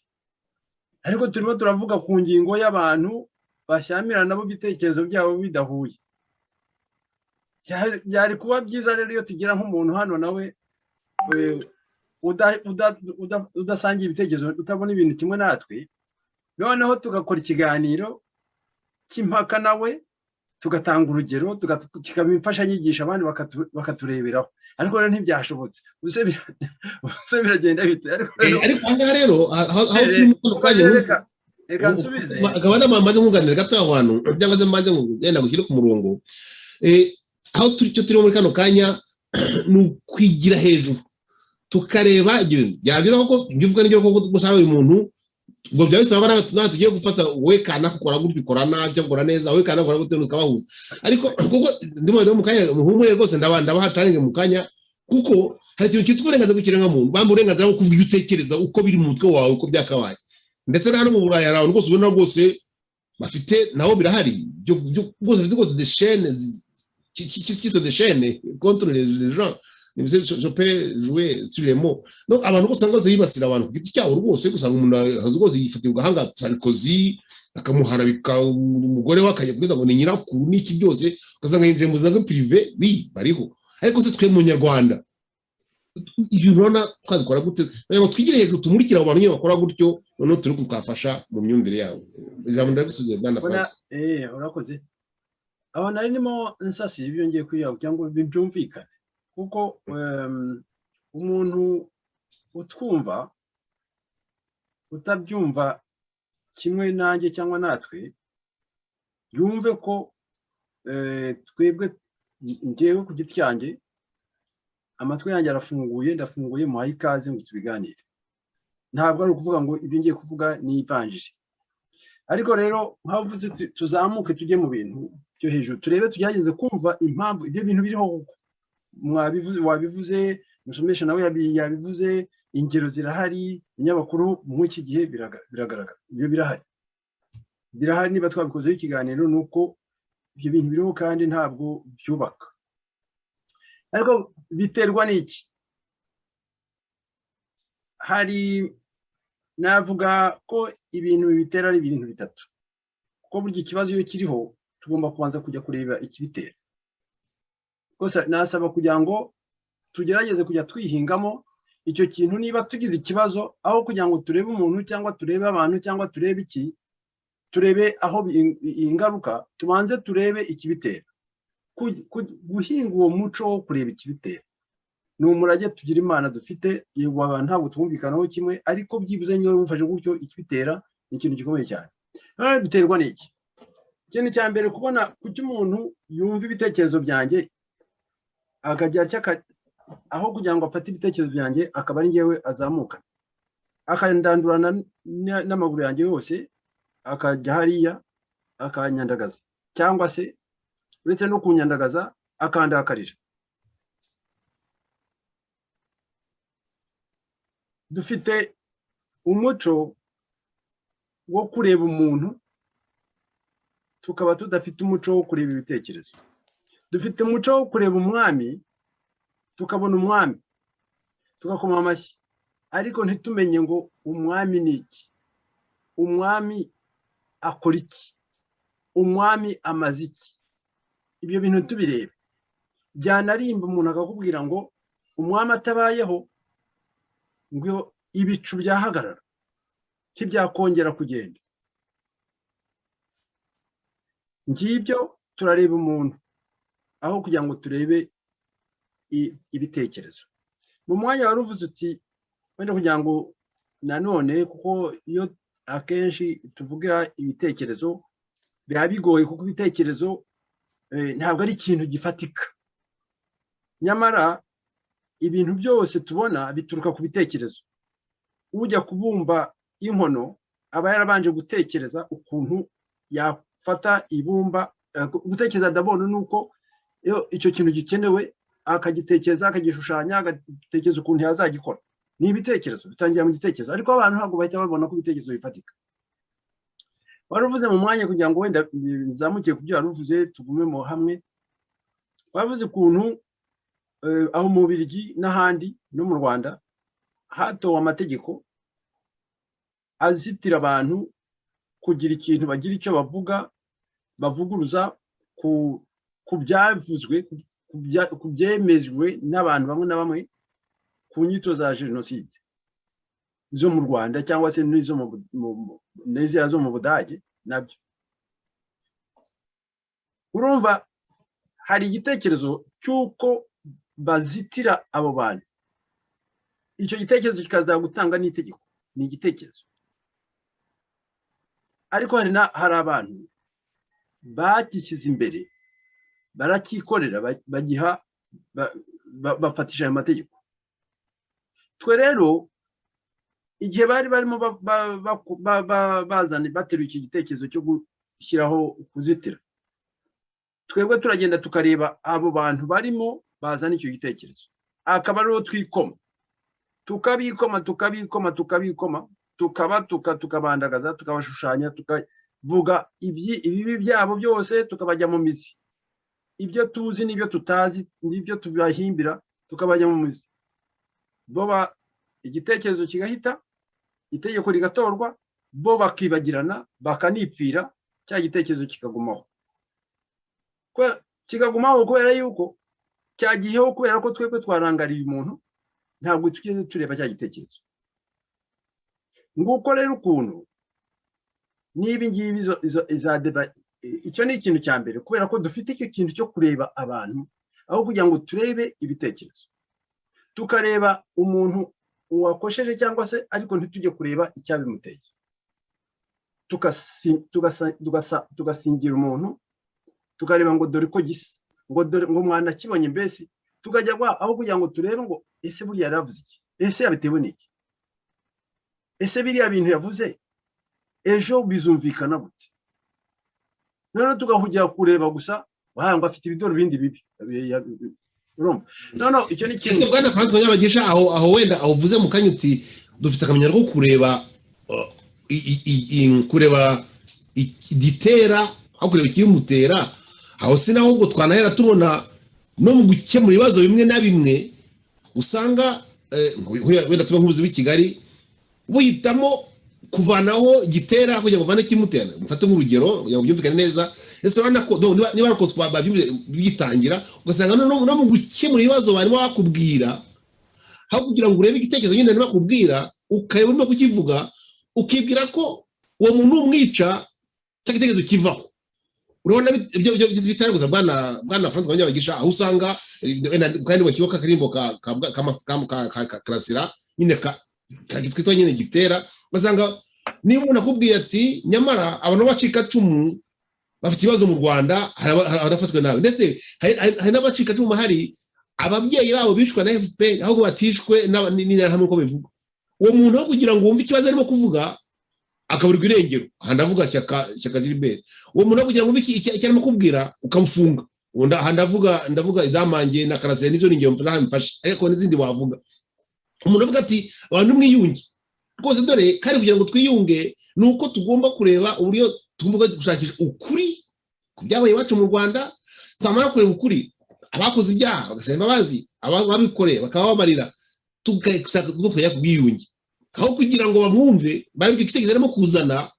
[SPEAKER 4] ariko turimo turavuga ku ngingo y'abantu bashyamirana nabo ibitekerezo byabo bidahuye. Byari kuba byiza rero iyo tugira nk'umuntu hano nawe udasangiye ibitekerezo, utabona ibintu kimwe natwe, noneho tugakora ikiganiro cy'impaka nawe, tugatanga urugero, kikaba imfashanyigisho, abandi bakatureberaho. Ariko rero ntibyashobotse. Ubuse biragenda bite? Ariko rero
[SPEAKER 2] Ariko aha ngaha rero, aho turi muri kano kanya,
[SPEAKER 4] reka nsubize.
[SPEAKER 2] Akaba n'amambaje nkunganira gato aho hantu, cyangwa se mbanze ngo yenda gushyire ku murongo. Aho turi, icyo turimo muri kano kanya ni ukwigira hejuru tukareba ibyo bintu. Byaba byiza koko ibyo uvuga nibyo koko, gusa uyu muntu ubwo byaba bisaba ko nawe tugiye gufata wowe kana ukora gutya, ukora nabi cyangwa ukora neza, wowe kana ukora gutya, tukabahuza. Ariko kuko ndimo mu kanya, muhumure rwose, ndabaha tarenge mu kanya, kuko hari ikintu cyitwa uburenganzira bw'ikiremwamuntu, bamba uburenganzira bwo kuvuga ibyo utekereza uko biri mu mutwe wawe, uko byakabaye. Ndetse na hano mu Burayi hari abantu rwose ubona rwose bafite, nabo birahari rwose bafite rwose des chaînes qui se déchaînent contre les gens. Je peux jouer sur les mots. Donc abantu rwose usanga rwose yibasira abantu ku giti cyabo rwose, usanga umuntu ahaza rwose yifatiye gahanga Sarkozy, akamuharabika, umugore we akajya kubwira ngo ni nyirakuru n'iki byose, ugasanga yinjiye mu buzima bwe privé. Oui, bariho. Ariko se twe mu Nyarwanda ibyo urabona twabikora gute kugira ngo twigire hejuru, tumurikire abo bantu nyine bakora gutyo, noneho turi kukafasha mu myumvire yabo? Ijambo ndagusubiye, Bwana Francois.
[SPEAKER 4] Urakoze. Aho nari ndimo nsasira ibyo ngiye kwiga kugira ngo byumvikane, kuko umuntu utwumva utabyumva kimwe nanjye cyangwa natwe, yumve ko twebwe, njyewe ku giti cyanjye Amatwi yanjye arafunguye, ndafunguye, muhaye ikaze ngo tubiganire. Ntabwo ari ukuvuga ngo ibyo ngiye kuvuga ni ivanjiri. Ariko rero nkavuze, tuzamuke tujye mu bintu byo hejuru, turebe, tugerageze kumva impamvu ibyo bintu biriho koko. Mwabivuze, wabivuze, musomesha nawe yabivuze, ingero zirahari, ibinyamakuru muri iki gihe biragaragara, ibyo birahari, birahari. Niba twabikozeho ikiganiro ni uko ibyo bintu biriho kandi ntabwo byubaka. Ariko biterwa n'iki? Hari, navuga ko ibintu bibitera ari ibintu bitatu, kuko burya ikibazo iyo kiriho tugomba kubanza kujya kureba ikibitera. Rwose nasaba kugira ngo tugerageze kujya twihingamo icyo kintu. Niba tugize ikibazo, aho kugira ngo turebe umuntu cyangwa turebe abantu cyangwa turebe iki, turebe aho ingaruka, tubanze turebe ikibitera. Guhinga uwo muco wo kureba ikibitera ni umurage tugira Imana dufite. Yego, abantu ntabwo twumvikanaho kimwe, ariko byibuze niba bufashe gutyo ikibitera ni ikintu gikomeye cyane. Noneho biterwa n'iki? Ikintu cya mbere, kubona kuki umuntu yumva ibitekerezo byanjye akajya atya, aho kugira ngo afate ibitekerezo byanjye akaba ari njyewe azamuka akandandurana n'amaguru yanjye yose, akajya hariya akanyandagaza, cyangwa se uretse no kunyandagaza akandakarira. Dufite umuco wo kureba umuntu, tukaba tudafite umuco wo kureba ibitekerezo. Dufite umuco wo kureba umwami, tukabona umwami tugakoma amashyi, ariko ntitumenye ngo umwami ni iki, umwami akora iki, umwami amaze iki. Ibyo bintu tubirebe. Byanarimba umuntu akakubwira ngo umwami atabayeho ngo ibicu byahagarara, ntibyakongera kugenda. Ngibyo, turareba umuntu aho kugira ngo turebe ibitekerezo. Mu mwanya wari uvuze uti wenda kugira ngo nanone, kuko iyo akenshi tuvuga ibitekerezo biba bigoye, kuko ibitekerezo ntabwo ari ikintu gifatika. Nyamara ibintu byose tubona bituruka ku bitekerezo. Ujya kubumba inkono aba yarabanje gutekereza ukuntu yafata ibumba. Gutekereza d'abord ni uko iyo icyo kintu gikenewe, akagitekereza, akagishushanya, agatekereza ukuntu yazagikora. Ni ibitekerezo, bitangira mu gitekerezo, ariko abantu ntabwo bahita babona ko ibitekerezo bifatika. Wari uvuze mu mwanya, kugira ngo wenda nzamuke ku byo wari uvuze, tugume mu hamwe, wavuze ukuntu aho mu Bubiligi n'ahandi no mu Rwanda hatowe amategeko azitira abantu kugira ikintu bagira icyo bavuga bavuguruza ku byavuzwe, ku byemejwe n'abantu bamwe na bamwe ku nyito za jenoside zo mu Rwanda cyangwa se n'izo n'iziriya zo mu Budage nabyo. Urumva hari igitekerezo cy'uko bazitira abo bantu, icyo gitekerezo kikaza gutanga n'itegeko. Ni igitekerezo, ariko hari abantu bagishyize imbere, baracyikorera, bagiha bafatisha ayo mategeko. Twe rero igihe bari barimo bazana, bateruye iki gitekerezo cyo gushyiraho kuzitira, twebwe turagenda tukareba abo bantu barimo bazana icyo gitekerezo, akaba ariwo twikoma, tukabikoma, tukabikoma, tukabikoma, tukabatuka, tukabandagaza, tukabashushanya, tukavuga ibibi byabo byose, tukabajya mu mizi, ibyo tuzi n'ibyo tutazi n'ibyo tubahimbira, tukabajya mu mizi. Bo igitekerezo kigahita, itegeko rigatorwa, bo bakibagirana, bakanipfira, cya gitekerezo kikagumaho. Kikagumaho kubera yuko cyagiyeho, kubera ko twebwe twarangariye umuntu, ntabwo tugeze tureba cya gitekerezo. Nguko rero ukuntu n'ibi ngibi iza débat. Icyo ni ikintu cya mbere, kubera ko dufite icyo kintu cyo kureba abantu aho kugira ngo turebe ibitekerezo. Tukareba umuntu wakosheje cyangwa se, ariko ntitujye kureba icyabimuteye. Tugasingira umuntu, tukareba ngo dore ko gisa, ngo dore ngo mwanakibonye mbese. Tukajya aho kugira ngo turebe ngo ese buriya yaravuze iki? Ese yabitewe n'iki? Ese biriya bintu yavuze ejo bizumvikana gute? Noneho tugahugira kureba gusa ngo afite ibidoro bindi bibi. Urumva, noneho icyo ni
[SPEAKER 2] Ese
[SPEAKER 4] kimwe.
[SPEAKER 2] Bwana Francois Nyabagisha, aho wenda aho uvuze mu kanya uti dufite akamenyero ko kureba kureba igitera aho kureba ikibimutera, aho si naho ubwo twanahera tubona no mu gukemura ibibazo bimwe na bimwe usanga wenda tuba nk'ubuzi bw'i Kigali buhitamo kuvanaho gitera kugira ngo bavane ikimutera? Mufate nk'urugero kugira ngo byumvikane neza. Ese urabona ko no, niba ariko babyumvise bigitangira, ugasanga no mu gukemura ibibazo barimo bakubwira, aho kugira ngo urebe igitekerezo nyine barimo bakubwira, ukareba urimo kukivuga, ukibwira ko uwo muntu umwica cya gitekerezo kivaho. Urabona ibyo bitari gusa, bwana Francois Nyabagisha, aho usanga wenda kandi bakibuka akarimbo ka Karasira nyine ka twitwa nyine gitera, ugasanga niba umuntu akubwiye ati nyamara abantu b'abacikacumu bafite ibibazo mu Rwanda, hari abadafatwa nabi, ndetse hari n'abacikacumu hari ababyeyi babo bishwe na FPR ahubwo batishwe n'Interahamwe uko bivugwa. Uwo muntu, aho kugira ngo wumve ikibazo arimo kuvuga, akaburirwa irengero. Aha ndavuga Shyaka Gilbert. Uwo muntu, aho kugira ngo wumve icyo arimo kubwira, ukamufunga. Aha ndavuga Idamange na Karasira, nizo ni ingero mfashe mfashe, ariko n'izindi wavuga. Umuntu avuga ati abantu mwiyunge rwose, dore kandi kugira ngo twiyunge ni uko tugomba kureba uburyo tugomba gushakisha ukuri ku byabaye iwacu mu Rwanda, twamara kureba ukuri, abakoze ibyaha bagasaba imbabazi, ababikoreye bakaba bamarira, tukajya ku bwiyunge. Aho kugira ngo bamwumve, bari igitekerezo arimo kuzana,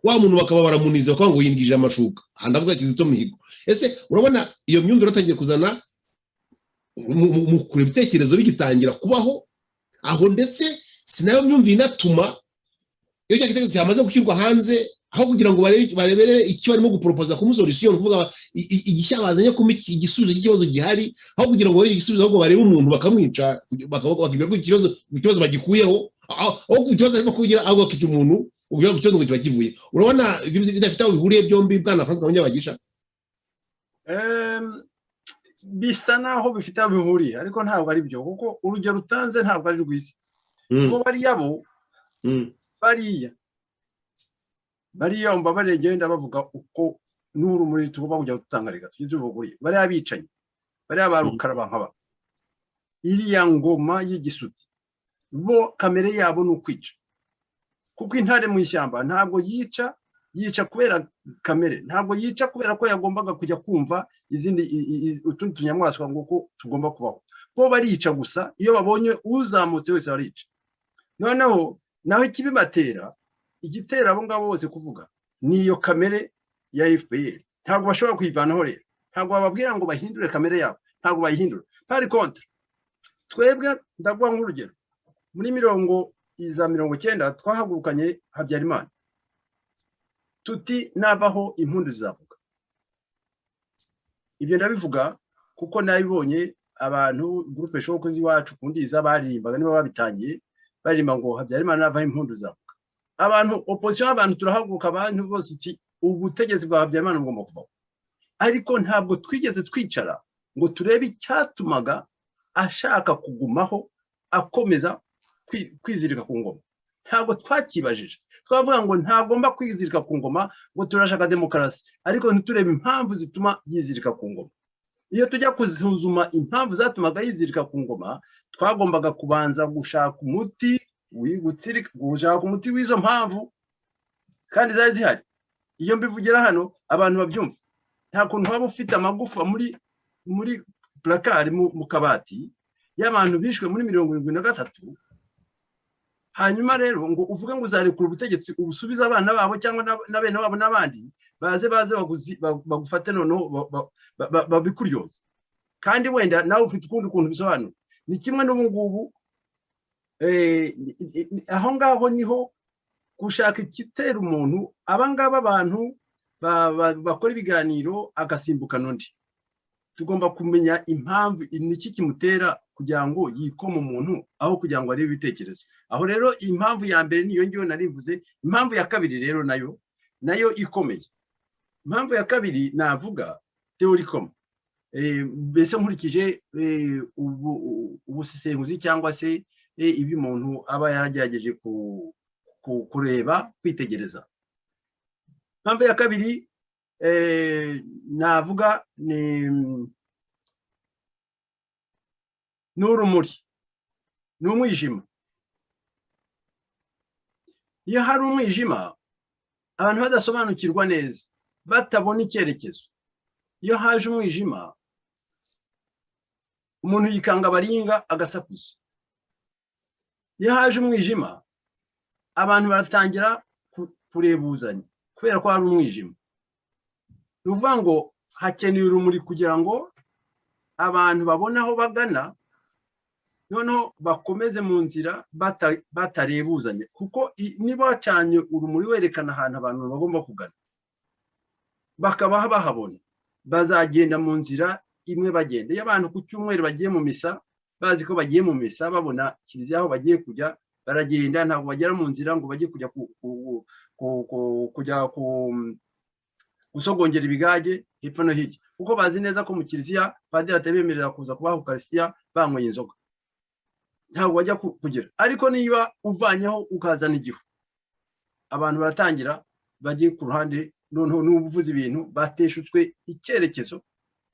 [SPEAKER 2] wa muntu bakaba baramunize, bakavuga ngo yingije amashuka. Aha ndavuga Kizito Mihigo. Ese urabona iyo myumvire batangiye kuzana mu kureba ibitekerezo bigitangira kubaho aho, ndetse si nayo myumvire inatuma iyo cya gitekerezo cyamaze gushyirwa hanze, aho kugira ngo barebere icyo barimo guporopoza ku solution, ni ukuvuga igishya bazanye kuma igisubizo cy'ikibazo gihari, aho kugira ngo barebe igisubizo, ahubwo barebe umuntu bakamwica, bakibwira ko ikibazo bagikuyeho, aho ku kibazo arimo kugira, ahubwo bakica umuntu, ubwo ikibazo ngo kiba kivuye? Urabona ibyo bidafite aho bihuriye byombi, bwana Francois Munyabagisha?
[SPEAKER 4] Bisa naho bifite aho bihuriye, ariko ntabwo ari byo, kuko urugero utanze ntabwo ari rwiza, kuko bariya bo bariya mbabarire, genda bavuga uko n'urumuri tugomba kujya gutanga. Reka tujye tuvuga ukuri. Bariya bicanyi, bariya ba Rukarabankaba, iriya ngoma y'igisuti, bo kamere yabo ni ukwica, kuko intare mu ishyamba ntabwo yica, yica kubera kamere, ntabwo yica kubera ko yagombaga kujya kumva izindi utundi tunyamaswa ngo uko tugomba kubaho. Bo barica gusa, iyo babonye uzamutse wese barica. Noneho naho ikibibatera, igitera abo ngabo bose kuvuga, ni iyo kamere ya FPR. Ntabwo bashobora kuyivanaho rero, ntabwo bababwira ngo bahindure kamere yabo, ntabwo bayihindura. Par contre twebwe, ndaguha nk'urugero, muri za 90 twahagurukanye Habyarimana, tuti navaho impundu zizavuga. Ibyo ndabivuga kuko nabibonye, abantu groupe choc z'iwacu ku Ndiza baririmbaga, niba babitangiye baririmba ngo Habyarimana navaho impundu zizavuga. Abantu opposition, abantu turahaguruka, abantu bose uti ubutegetsi bwa Habyarimana bugomba kuvaho. Ariko ntabwo twigeze twicara ngo turebe icyatumaga ashaka kugumaho, akomeza kwizirika ku ngoma. Ntabwo twakibajije. Twavuga ngo ntagomba kwizirika ku ngoma, ngo turashaka demokarasi, ariko ntiturebe impamvu zituma yizirika ku ngoma. Iyo tujya gusuzuma impamvu zatumaga yizirika ku ngoma, twagombaga kubanza gushaka umuti gushaka umuti w'izo mpamvu, kandi zari zihari. Iyo mbivugira hano abantu babyumva, nta kuntu waba ufite amagufa muri placard, mu kabati, y'abantu bishwe muri 73, hanyuma rero ngo uvuge ngo uzarekura ubutegetsi ubusubize abana babo cyangwa na bene wabo n'abandi, baze bagufate, noneho babikuryoze, kandi wenda nawe ufite ukundi kuntu bisobanura. Ni kimwe n'ubu ngubu. Aho ngaho niho gushaka igitera umuntu. Aba ngaba, abantu bakora ibiganiro agasimbukana undi, tugomba kumenya impamvu, niki kimutera kugira ngo yikome umuntu aho kugira ngo arebe ibitekerezo. Aho rero impamvu ya mbere niyo ngiyo narivuze. Impamvu ya kabiri rero nayo ikomeye, impamvu ya kabiri navuga théoriquement Mbese nkurikije ubusesenguzi cyangwa se ibyo umuntu aba yaragerageje kureba, kwitegereza. Impamvu ya kabiri navuga ni urumuri, ni umwijima. Iyo hari umwijima, abantu badasobanukirwa neza, batabona icyerekezo, iyo haje umwijima umuntu yikanga baringa agasakuza. Iyo haje umwijima abantu baratangira kurebuzanya kubera ko hari umwijima. Ni ukuvuga ngo hakenewe urumuri kugira ngo abantu babone aho bagana, noneho bakomeze mu nzira batarebuzanye, kuko niba wacanye urumuri werekana ahantu abantu bagomba kugana, bakaba bahabona, bazagenda mu nzira imwe bagenda. Iyo abantu ku cyumweru bagiye mu misa, bazi ko bagiye mu misa, babona kiliziya aho bagiye kujya, baragenda, ntabwo bagera mu nzira ngo bajye kujya kujya gusogongera ibigage hepfo no hirya, kuko bazi neza ko mu kiliziya padiri atabemerera kuza kubaha ukarisitiya banyweye inzoga. Ntabwo bajya kugira. Ariko niba uvanyeho ukazana igihu, abantu baratangira bagiye ku ruhande, noneho n'ubuvuze ibintu bateshutswe icyerekezo,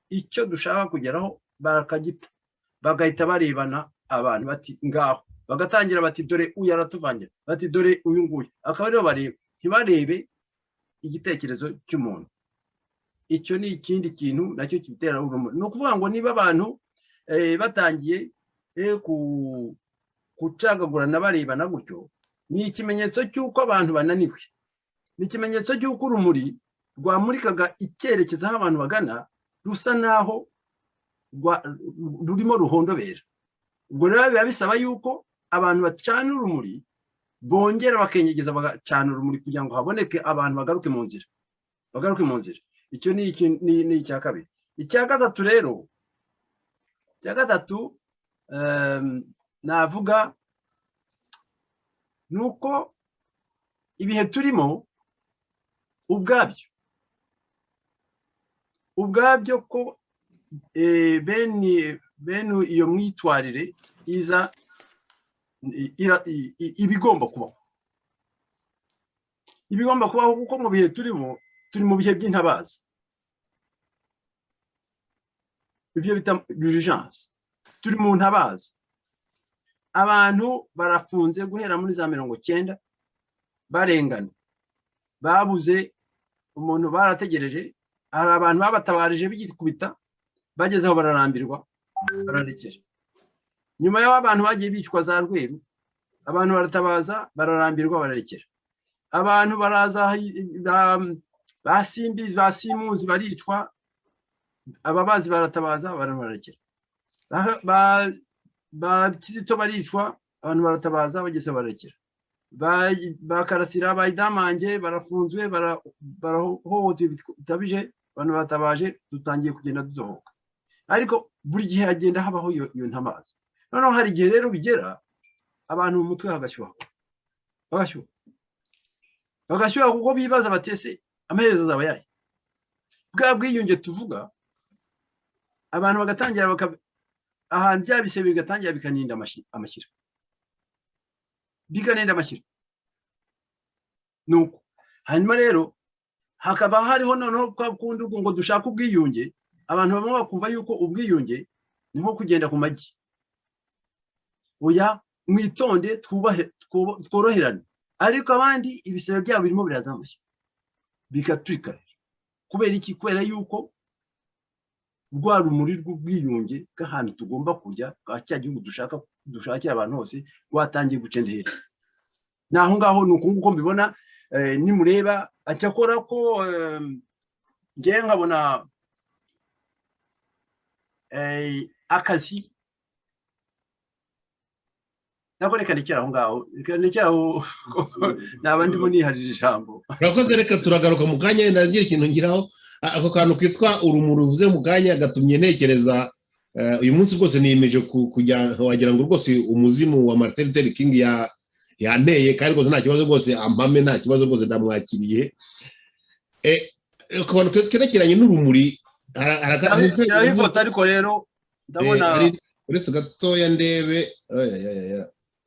[SPEAKER 4] icyo dushaka kugeraho bakagita, bagahita barebana abantu bati ngaho, bagatangira bati dore uyu aratuvangira, bati dore uyu nguyu, akaba aribo bareba, ntibarebe igitekerezo cy'umuntu. Icyo ni ikindi kintu nacyo kibitera urumuri. Ni ukuvuga ngo niba abantu batangiye gucagagurana barebana gutyo, ni ikimenyetso cy'uko abantu bananiwe, ni ikimenyetso cy'uko urumuri rwamurikaga icyerekezo aho abantu bagana rusa naho rurimo ruhondobera. Ubwo rero biba bisaba yuko abantu bacana urumuri, bongera bakenyegeza bagacana urumuri kugira ngo haboneke abantu bagaruke mu nzira, bagaruke mu nzira. Icyo ni icya kabiri. Icya gatatu rero, icya gatatu navuga ni uko ibihe turimo ubwabyo ko bene iyo myitwarire iza iba igomba kubaho, ibigomba kubaho, kuko mu bihe turimo, turi mu bihe by'intabaza, ibyo bita urgence. Turi mu ntabaza. Abantu barafunze guhera muri za 90, barengana, babuze umuntu, barategereje. Hari abantu babatabarije bigikubita, bageze aho bararambirwa, bararekera. Nyuma y'aho abantu bagiye bicwa za Rweru, abantu baratabaza, bararambirwa, bararekera. Abantu baraza ba Simbizi, ba Simuzi baricwa, ababazi baratabaza, bararekera. Ba Kizito baricwa, abantu baratabaza, bageze bararekera. Ba Karasira, ba Idamange barafunzwe, barahohotewe bitabije, abantu baratabaje, dutangiye kugenda dusohoka. Ariko buri gihe hagenda habaho iyo ntabaza. Noneho hari igihe rero bigera abantu mu mutwe hagashyuha, bagashyuha, bagashyuha, kuko bibaza bati ese amaherezo azaba yahe? Bwa bwiyunge tuvuga, abantu bagatangira ahantu bya bisebe bigatangira bikaninda amashyira, bikaninda amashyira. Nuko hanyuma rero hakaba hariho noneho kwa kundi ngo dushake ubwiyunge, abantu bamwe bakumva yuko ubwiyunge ni nko kugenda ku magi. Oya, mwitonde, twubahe, tworoherane. Ariko abandi ibisebe byabo birimo biraza amashyi, bigaturika. Kubera iki? Kubera yuko rwa rumuri rw'ubwiyunge bw'ahantu tugomba kujya, bwa cya gihugu dushaka, dushakira abantu hose, rwatangiye gucendera. Ni aho ngaho, ni uku nguko mbibona. Nimureba cyakora ko ngewe nkabona akazi nako, reka ndekere aho ngaho, reka ndekere aho, naba ndimo niharira ijambo.
[SPEAKER 2] Urakoze, reka turagaruka mu kanya. Nagira ikintu ngiraho. Ako kantu kitwa urumuri uvuze mu kanya gatumye ntekereza. Uyu munsi rwose niyemeje kujya, wagira ngo rwose umuzimu wa Martin Luther King yanteye, kandi rwose nta kibazo, rwose ampame nta kibazo, rwose ndamwakiriye. Ku bantu kerekeranye n'urumuri
[SPEAKER 4] Shyiraho ifoto ariko rero ndabona.
[SPEAKER 2] Uretse gatoya ndebe,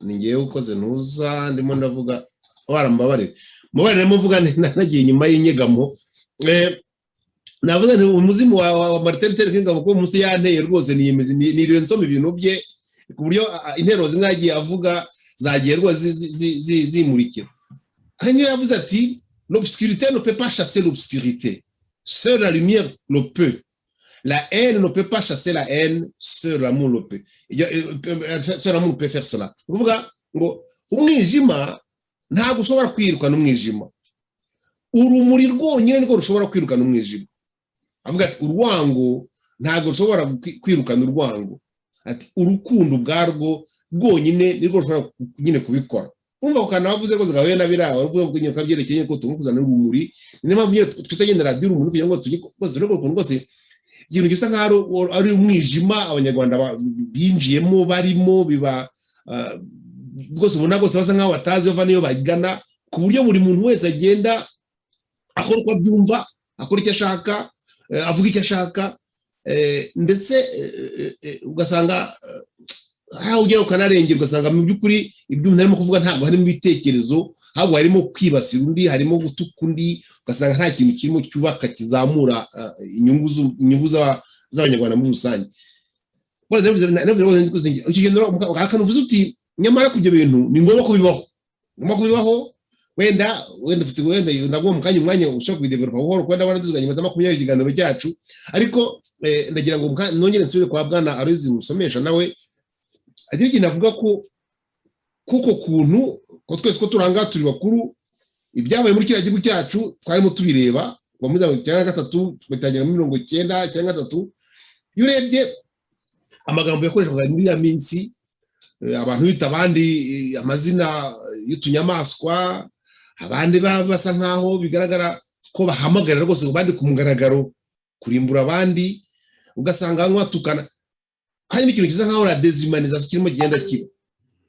[SPEAKER 2] ni ngewe ukoze ntuza, ndimo ndavuga, warambabarire, mubabarire, mvuga nagiye inyuma y'inyegamo. Navuze nti umuzimu wa Martin Luther King kuko munsi yanteye rwose, niriwe nsoma ibintu bye ku buryo intero zimwe yagiye avuga zagiye rwose zimurikira. Aho niyo yavuze ati: "L'obscurité ne peut pas chasser l'obscurité, seule la lumière le peut. La haine ne peut pas chasser la haine, seul l'amour le peut. Seul l'amour peut faire cela." Kuvuga ngo umwijima ntabwo ushobora kwirukana umwijima, urumuri rwonyine nirwo rushobora kwirukana umwijima. Avuga ati urwango ntabwo rushobora kwirukana urwango, ati urukundo ubwarwo rwonyine nirwo rushobora nyine kubikora. Urumva ako kantu wavuze rwose gahuye na biriya wavuze ngo nyine kabyerekeye ko tugomba kuzana urumuri. Niyo mpamvu nyine tutagendera radiyo Urumuri kugira ngo tujye rwose turebe ukuntu rwose ikintu gisa nk'aho ari umwijima Abanyarwanda binjiyemo, barimo biba rwose, ubona rwose basa nk'aho batazi bava niyo bagana, ku buryo buri muntu wese agenda akora uko abyumva, akora icyo ashaka, avuga icyo ashaka, ndetse ugasanga aho ugera ukanarengera, ugasanga mu by'ukuri ibyo umuntu arimo kuvuga ntabwo harimo ibitekerezo, ahubwo harimo kwibasira undi, harimo gutuka undi, ugasanga nta kintu kirimo cyubaka, kizamura inyungu z'Abanyarwanda muri rusange. Akantu uvuze uti nyamara ku ibyo bintu ni ngombwa ko bibaho, ngombwa ko bibaho. Wenda ufite, wenda ndaguha mu kanya umwanya ushobora kubidevelopa buhoro, kuko ndabona tuziganye iminota 20 ikiganiro cyacu. Ariko ndagira ngo nongere nsubire kwa Bwana Aloys Musomesha, nawe agira ikintu avuga ko kuko kuntu ko twese ko turanga turi bakuru, ibyabaye muri kiriya gihugu cyacu twarimo tubireba kuva muri 93 tugatangira muri 93. Iyo urebye amagambo yakoreshwaga muri iriya minsi, abantu bita abandi amazina y'utunyamaswa, abandi basa nkaho bigaragara ko bahamagarira rwose abandi ku mugaragaro kurimbura abandi, ugasanga bamwe batukana, harimo ikintu kiza nkaho la déshumanisation kirimo kigenda kiba.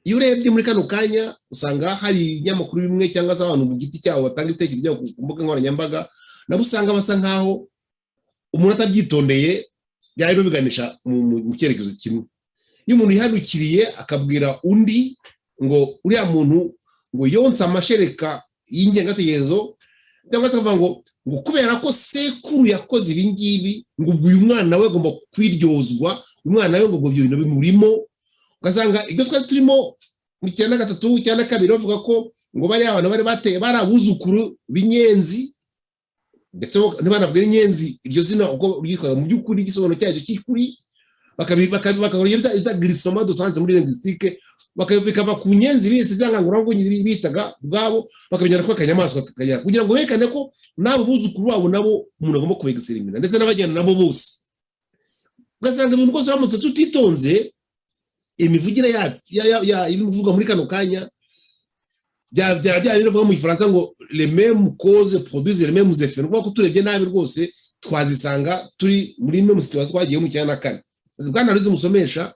[SPEAKER 2] Iyo urebye muri kano kanya usanga hari ibinyamakuru bimwe cyangwa se abantu mu giti cyabo batanga ibitekerezo byabo ku mbuga nkoranyambaga, nabo usanga basa nkaho umuntu atabyitondeye byari biganisha mu cyerekezo kimwe. Iyo umuntu yihanukiriye akabwira undi ngo uriya muntu ngo yonse amashereka y'ingengabitekerezo, cyangwa se akavuga ngo kubera ko sekuru yakoze ibi ngibi, ngo ubwo uyu mwana we agomba kwiryozwa, umwana we ngo ubwo ibyo bintu bimurimo, ugasanga ibyo twari turimo mu 93, 92, bavuga ko ngo bariya abantu bari bateye bari abuzukuru b'inyenzi, ndetse ntibanabwire inyenzi iryo zina uko ryitwaga mu by'ukuri, igisobanuro cyacyo cy'ukuri, bakakora ibyo bita glissement de sens muri linguistique, bikava ku nyenzi bise cyangwa ngo bitaga ubwabo, bakabijyana ko akanyamaswa kajya, kugira ngo berekane ko n'abo buzukuru babo nabo umuntu agomba kubegiserimira, ndetse n'abajyana nabo bose. Ugasanga ibintu rwose uramutse tutitonze, imivugire y'ibivugwa muri kano kanya bya bya bindi bavuga mu Gifaransa ngo "les mêmes causes produisent les mêmes effets", ni ukuvuga ko turebye nabi rwose twazisanga turi muri imwe mu situation twagiye mu 94. Bwana Aloys Musomesha,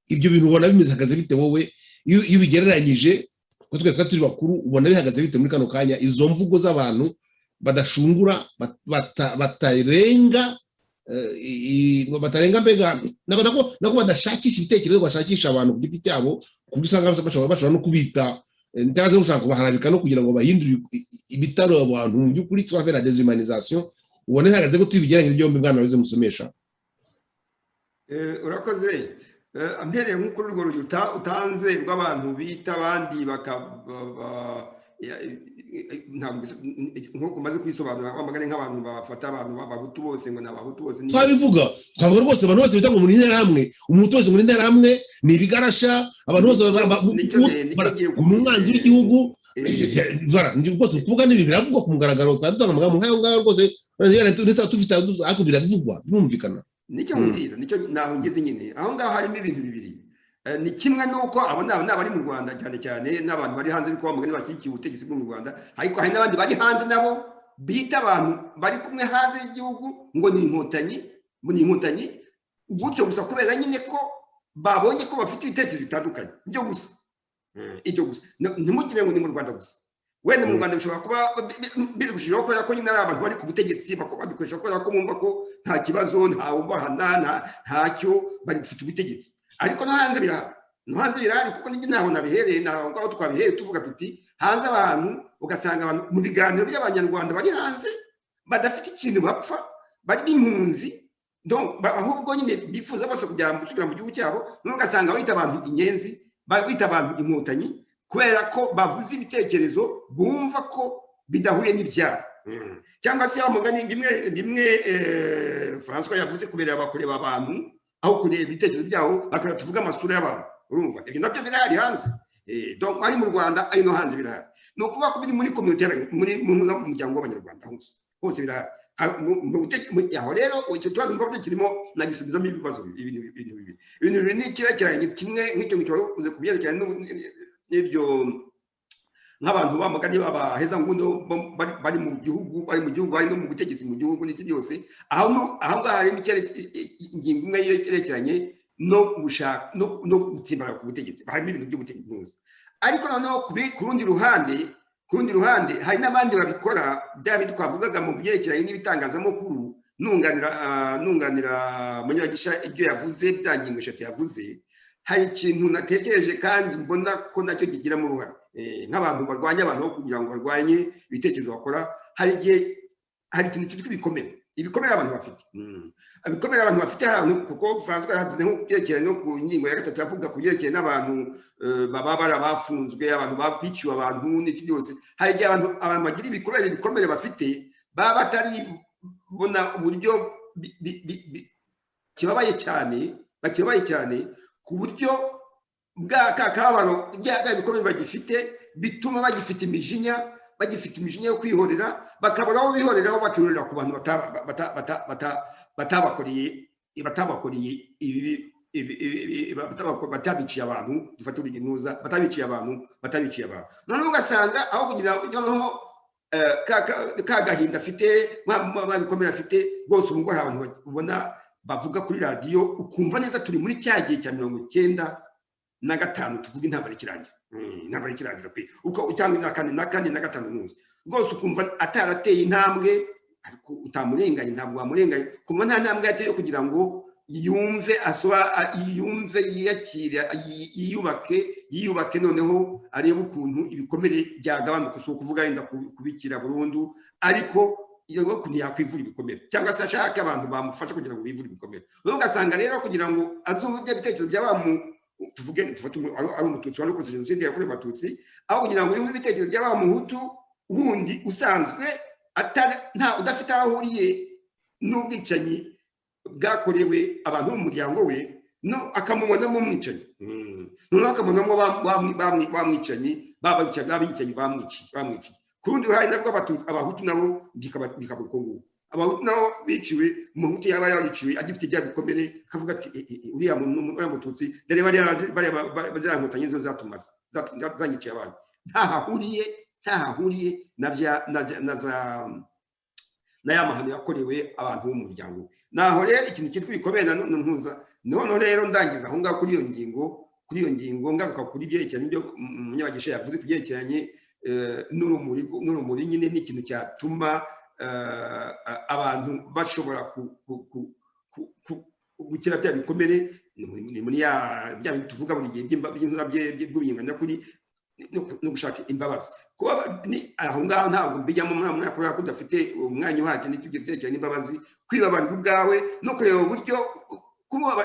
[SPEAKER 2] ibyo bintu ubona bihagaze bite wowe iyo ubigereranyije, ko twese twari turi bakuru, ubona bihagaze bite muri kano kanya, izo mvugo z'abantu badashungura, batarenga batarenga, mbega nako badashakisha ibitekerezo, bashakisha abantu ku giti cyabo, ku buryo usanga bashobora no kubita cyangwa se gushaka kubaharabika no kugira ngo bahindure ibitaro abantu mu by'ukuri, twafera la déshumanisation, ubona bihagaze ko tubigereranyije byombi, Bwana Aloys Musomesha?
[SPEAKER 3] Urakoze. Mpereye nko kuri urwo rugero utanze rw'abantu bita abandi nk'uko umaze kwisobanura, wamagane nk'abantu bafata abantu b'Abahutu bose ngo ni Abahutu bose.
[SPEAKER 2] Twabivuga, twavuga rwose abantu bose bita ngo muri Interahamwe, umuntu wese muri Interahamwe ni ibigarasha, abantu bose ni umwanzi w'igihugu rwose. Kuvuga n'ibi biravugwa ku mugaragaro, twari dutanga amagambo nk'ayo ngayo rwose tufite, ariko biravugwa, birumvikana.
[SPEAKER 3] Nicyo nkubwira, nicyo naho ngeze nyine. Aho ngaho harimo ibintu bibiri. Ni kimwe n'uko abo ni abari mu Rwanda cyane cyane, n'abantu bari hanze, ariko bamugani bashyigikiye ubutegetsi bwo mu Rwanda, ariko hari n'abandi bari hanze nabo bita abantu bari kumwe hanze y'igihugu ngo ni Inkotanyi, ngo ni Inkotanyi gutyo gusa, kubera nyine ko babonye ko bafite ibitekerezo bitandukanye. Ibyo gusa, ibyo gusa, ntimugire ngo ni mu Rwanda gusa. Wenda mu Rwanda bishobora kuba birushijeho kubera ko nyine ari abantu bari ku butegetsi babikoresha kubera ko bumva ko nta kibazo, ntawubahana, ntacyo, bari gufite ubutegetsi. Ariko no hanze birahari, no hanze birahari, kuko nibyo ntaho nabihereye, ntaho ngaho twabihereye tuvuga tuti hanze abantu, ugasanga abantu mu biganiro by'Abanyarwanda bari hanze badafite ikintu bapfa, bari n'impunzi, ahubwo nyine bifuza bose kujya gusubira mu gihugu cyabo, noneho ugasanga bita abantu inyenzi, bita abantu inkotanyi, kubera ko bavuze ibitekerezo bumva ko bidahuye n'ibyabo. Cyangwa se mugani bimwe François yavuze, kubera bakureba abantu aho kureba ibitekerezo byabo, bakareba tuvuga amasura y'abantu. Urumva ibyo nabyo birahari hanze, ari mu Rwanda, ari no hanze birahari. Ni ukuvuga ko biri muri communauté, muri mu muryango w'Abanyarwanda hose hose birahari. Aho rero icyo kibazo mbona kirimo nagisubizamo ibibazo ibintu bibiri. Ibintu bibiri ni icyerekeranye kimwe nk'icyo ngicyo wavuze ku byerekeranye n'ibyo, nk'abantu bamuganye babaheza ngundo bari mu gihugu, bari mu gihugu, bari no mu butegetsi mu gihugu n'iki byose. Aho ngaho harimo ingingo imwe yerekeranye no gushaka no gutsimbarara ku butegetsi, harimo ibintu by'ubutegetsi. Ariko noneho ku rundi ruhande hari n'abandi babikora bya bindi twavugaga mu byerekeranye n'ibitangazamakuru. Nunganira Munyabagisha ibyo yavuze, bya ngingo eshatu yavuze, hari ikintu natekereje kandi mbona ko nacyo kigiramo uruhare, nk'abantu barwanya abantu kugira ngo barwanye ibitekerezo bakora. Hari igihe hari ikintu cyitwa ibikomere, ibikomere abantu bafite, ibikomere abantu bafite ahantu, kuko François yavuze nko kubyerekeranye no ku ngingo ya gatatu, yavuga ku byerekeye n'abantu baba barabafunzwe, abantu biciwe abantu n'iki byose. Hari igihe abantu bagira ibikomere, ibikomere bafite baba bataribona uburyo kibabaye cyane, bakibabaye cyane, ku buryo bwa kababaro bya bikomere bagifite bituma bagifite imijinya, bagifite imijinya yo kwihorera, bakabura aho bihoreraho, bakihorera ku bantu batabakoreye ibi, batabiciye abantu, dufate urugero, batabiciye abantu, batabiciye abantu. Noneho ugasanga aho kugira noneho ka gahinda afite, bikomere afite rwose, ubu ngubu hari abantu ubona bavuga kuri radiyo ukumva neza turi muri cya gihe cya 95, tuvuga intambara ikirangira, intambara ikirangira pe, cyangwa na kane na kane na gatanu ntuzi rwose, ukumva atarateye intambwe, ariko utamurenganye, ntabwo wamurenganye, kumva nta ntambwe yateye yo kugira ngo yumve yumve, yiyakire, yiyubake, noneho arebe ukuntu ibikomere byagabanuka. Si ukuvuga yenda kubikira burundu, ariko ukuntu yakwivura ibikomere, cyangwa se ashaka abantu bamufasha kugira ngo bivure ibikomere. Noneho ugasanga rero kugira ngo azumve ibitekerezo bya tuvuge dufate ari Umututsi wari ukoze jenoside yakorewe Abatutsi, aho kugira ngo yumve ibitekerezo bya wa Muhutu wundi usanzwe udafite aho ahuriye n'ubwicanyi bwakorewe abantu bo mu muryango we, no akamubonamo umwicanyi, noneho akamubonamo bamwicanyi, babicanyi bamwiciye. Ku rundi ruhande nabwo Abahutu nabo bikaba uko nguko, Abahutu nabo biciwe, Umuhutu yaba yariciwe agifite ibya bikomere, akavuga ati uriya Mututsi, dore bariya ziriya nkotanyi zo zatumaze, zanyiciye abantu, ntaho ahuriye na ya mahano yakorewe abantu bo mu muryango. Naho rero ikintu cyitwa ibikomere na none ntuza. Noneho rero ndangiza aho ngaho kuri iyo ngingo, ngaruka kuri byerekeranye n'ibyo Munyabagisha yavuze ku byerekeranye n'urumuri nyine, ni ikintu cyatuma abantu bashobora gukira bya bikomere, ni muri ya bya bintu tuvuga buri gihe by'ubunyakuri no gushaka imbabazi. Kuba aho ngaho ntabwo mbijyamo muri mwaka kubera ko udafite umwanya uhagije n'icyo byerekeranye n'imbabazi, kwibabarira ubwawe no kureba uburyo.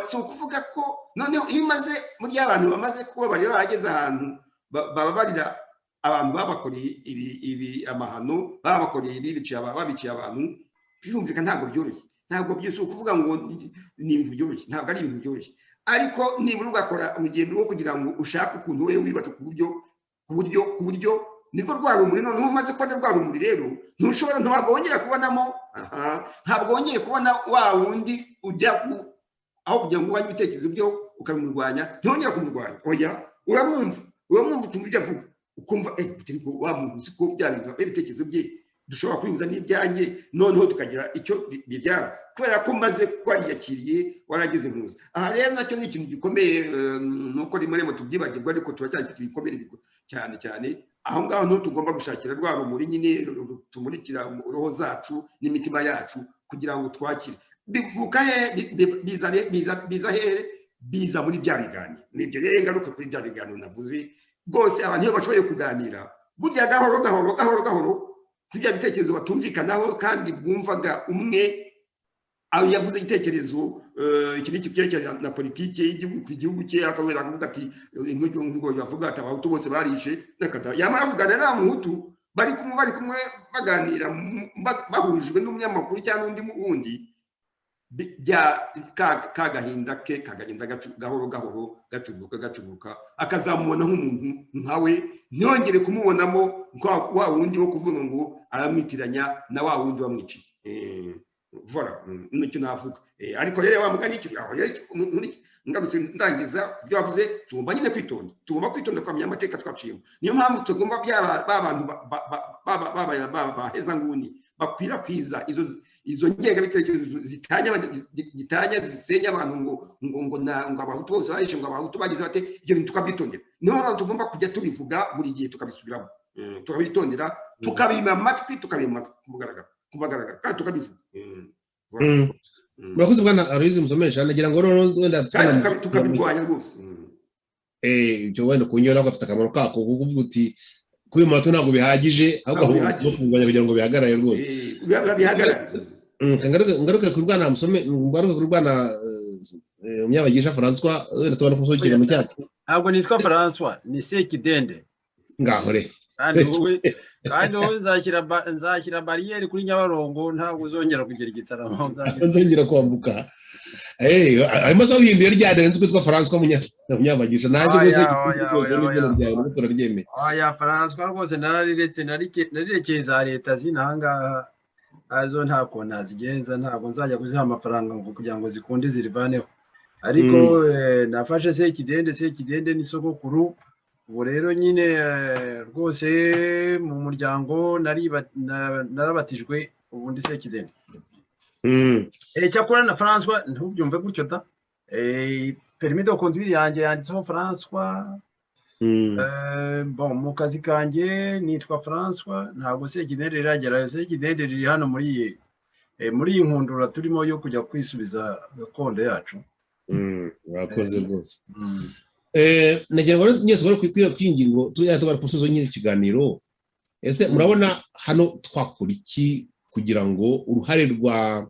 [SPEAKER 3] Si ukuvuga ko noneho iyo umaze, muri abantu bamaze kubabarira, bageze ahantu bababarira abantu babakoreye ibi amahano, babakoreye ibi, babiciye abantu, birumvikana ntabwo byoroshye, ntabwo byose ukuvuga ngo ni ibintu byoroshye, ntabwo ari ibintu byoroshye. Ariko nibura ugakora urugendo rwo kugira ngo ushake ukuntu wowe wibata ku buryo nibwo rwa rumuri. Noneho umaze kubona rwa rumuri rero, ntushobora, ntabwo wongera kubonamo, ntabwo wongeye kubona wa wundi ujya aho kugira ngo urwanye ibitekerezo byo ukamurwanya, ntongera kumurwanya. Oya, uramwumva, ukumva ibyo avuga, ukumva wa muntu si ko bya bintu ibitekerezo bye dushobora kwihuza n'ibyanjye, noneho tukagira icyo bibyara kubera ko maze wariyakiriye, warageze muza. Aha rero nacyo ni ikintu gikomeye, nuko rimwe rimwe tubyibagirwa, ariko turacyafite ibikomere cyane cyane. Aho ngaho niho tugomba gushakira rwa rumuri nyine tumurikira roho zacu n'imitima yacu kugira ngo twakire. Bivuka he? Biza hehe? Biza muri bya biganiro. Nibyo rero, ngaruka kuri bya biganiro navuze rwose. Abantu iyo bashoboye kuganira, burya gahoro gahoro gahoro gahoro, kuri bya bitekerezo batumvikanaho kandi bumvaga, umwe aho yavuze igitekerezo iki n'iki cyerekeranye na politiki y'igihugu ku gihugu cye, akabera akavuga ati ngo yavuga ati "Abahutu bose barishe." Yamara kuganira nta Muhutu bari kumwe baganira, bahujwe n'umunyamakuru cyangwa undi wundi, ka gahinda ke kagenda gahoro gahoro gacuruka gacuruka, akazamubona nk'umuntu nkawe, ntiyongere kumubonamo wa wundi wo kuvuga ngo aramwitiranya na wa wundi wamwiciye. Voilà, nicyo navuga. Ariko rero wa mugani, icyo ngarutse ndangiza ibyo wavuze, tugomba nyine kwitonda, tugomba kwitonda twamenya amateka twaciyemo. Niyo mpamvu tugomba ba bantu bahezanguni bakwirakwiza izo ngengabitekerezo zitanya, zisenya abantu, ngo Abahutu bose bahishe, ngo Abahutu bagize bate, ibyo bintu tukabyitondera. Niyo mpamvu tugomba kujya tubivuga buri gihe, tukabisubiramo, tukabitondera, tukabima amatwi, tukabima ku mugaragaro kandi tukabivuga.
[SPEAKER 2] Murakoze, bwana Aloyizi Musomesha. Nagira ngo noneho wenda
[SPEAKER 3] kandi tukabirwanya rwose.
[SPEAKER 2] Ibyo wenda kunyura gafite akamaro kako, kuko uvuga uti kuba mato ntabwo bihagije, ahubwo kurwanya kugira ngo bihagarare rwose.
[SPEAKER 3] Bihagarare.
[SPEAKER 2] Ngaruke kuri bwana Musome, ngaruke kuri bwana Munyabagisha Francois, wenda tubona ko ikiganiro cyacu.
[SPEAKER 4] Ntabwo nitwa Francois, ni Sekidende.
[SPEAKER 2] Ngaho re.
[SPEAKER 4] Kandi wowe nzashyira bariyeri kuri Nyabarongo, ntabwo uzongera kugera igitaramo.
[SPEAKER 2] Nzongera kwambuka ayo masaha uhinduye ryadere, nzi ko witwa Francois Munyabagisha nanjye rwose n'izina ryawe nuko turaryemeye.
[SPEAKER 4] Oya, Francois rwose narariretse, narirekeye za leta z'inahangaha, azo nta kuntu nazigenza, ntabwo nzajya kuziha amafaranga ngo kugira ngo zikunde zirivaneho. Ariko nafashe Sekidende. Sekidende ni sogokuru. Ubu rero nyine rwose mu muryango narabatijwe, ubu ndi Sekidende. Cyakora na Francois ntubyumve gutyo da. Permis de conduire yanjye yanditseho Francois. Bon, mu kazi kanjye nitwa Francois, ntabwo Sekidende riragerayo. Sekidende riri hano muri iyi nkundura turimo yo kujya kwisubiza gakondo yacu.
[SPEAKER 2] Murakoze rwose. Nagira ngo nyine tugore kuri iyi ngingo, tujya tugana ku musozo nyine ikiganiro. Ese murabona hano twakora iki kugira ngo uruhare rwa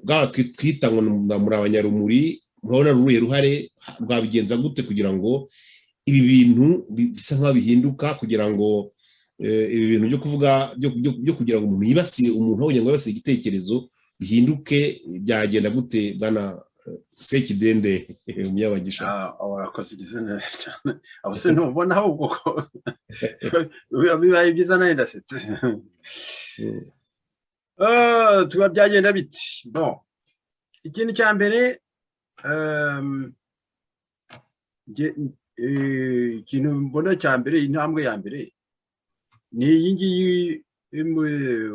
[SPEAKER 2] bwaba twita ngo muri abanyarumuri, murabona ruruhe ruhare rwabigenza gute kugira ngo ibi bintu bisa nk'aho bihinduka, kugira ngo ibi bintu byo kuvuga byo kugira ngo umuntu yibasire umuntu, kugira ngo yibasire igitekerezo bihinduke, byagenda gute, bwana Sekidende Munyabagisha?
[SPEAKER 4] Warakoze igizina cyane. Abo se ntubona ahubwo ko bibaye byiza nawe ndasetse. Tuba byagenda biti? Bon, ikintu cya mbere, ikintu mbona cya mbere, intambwe ya mbere ni iyi ngiyi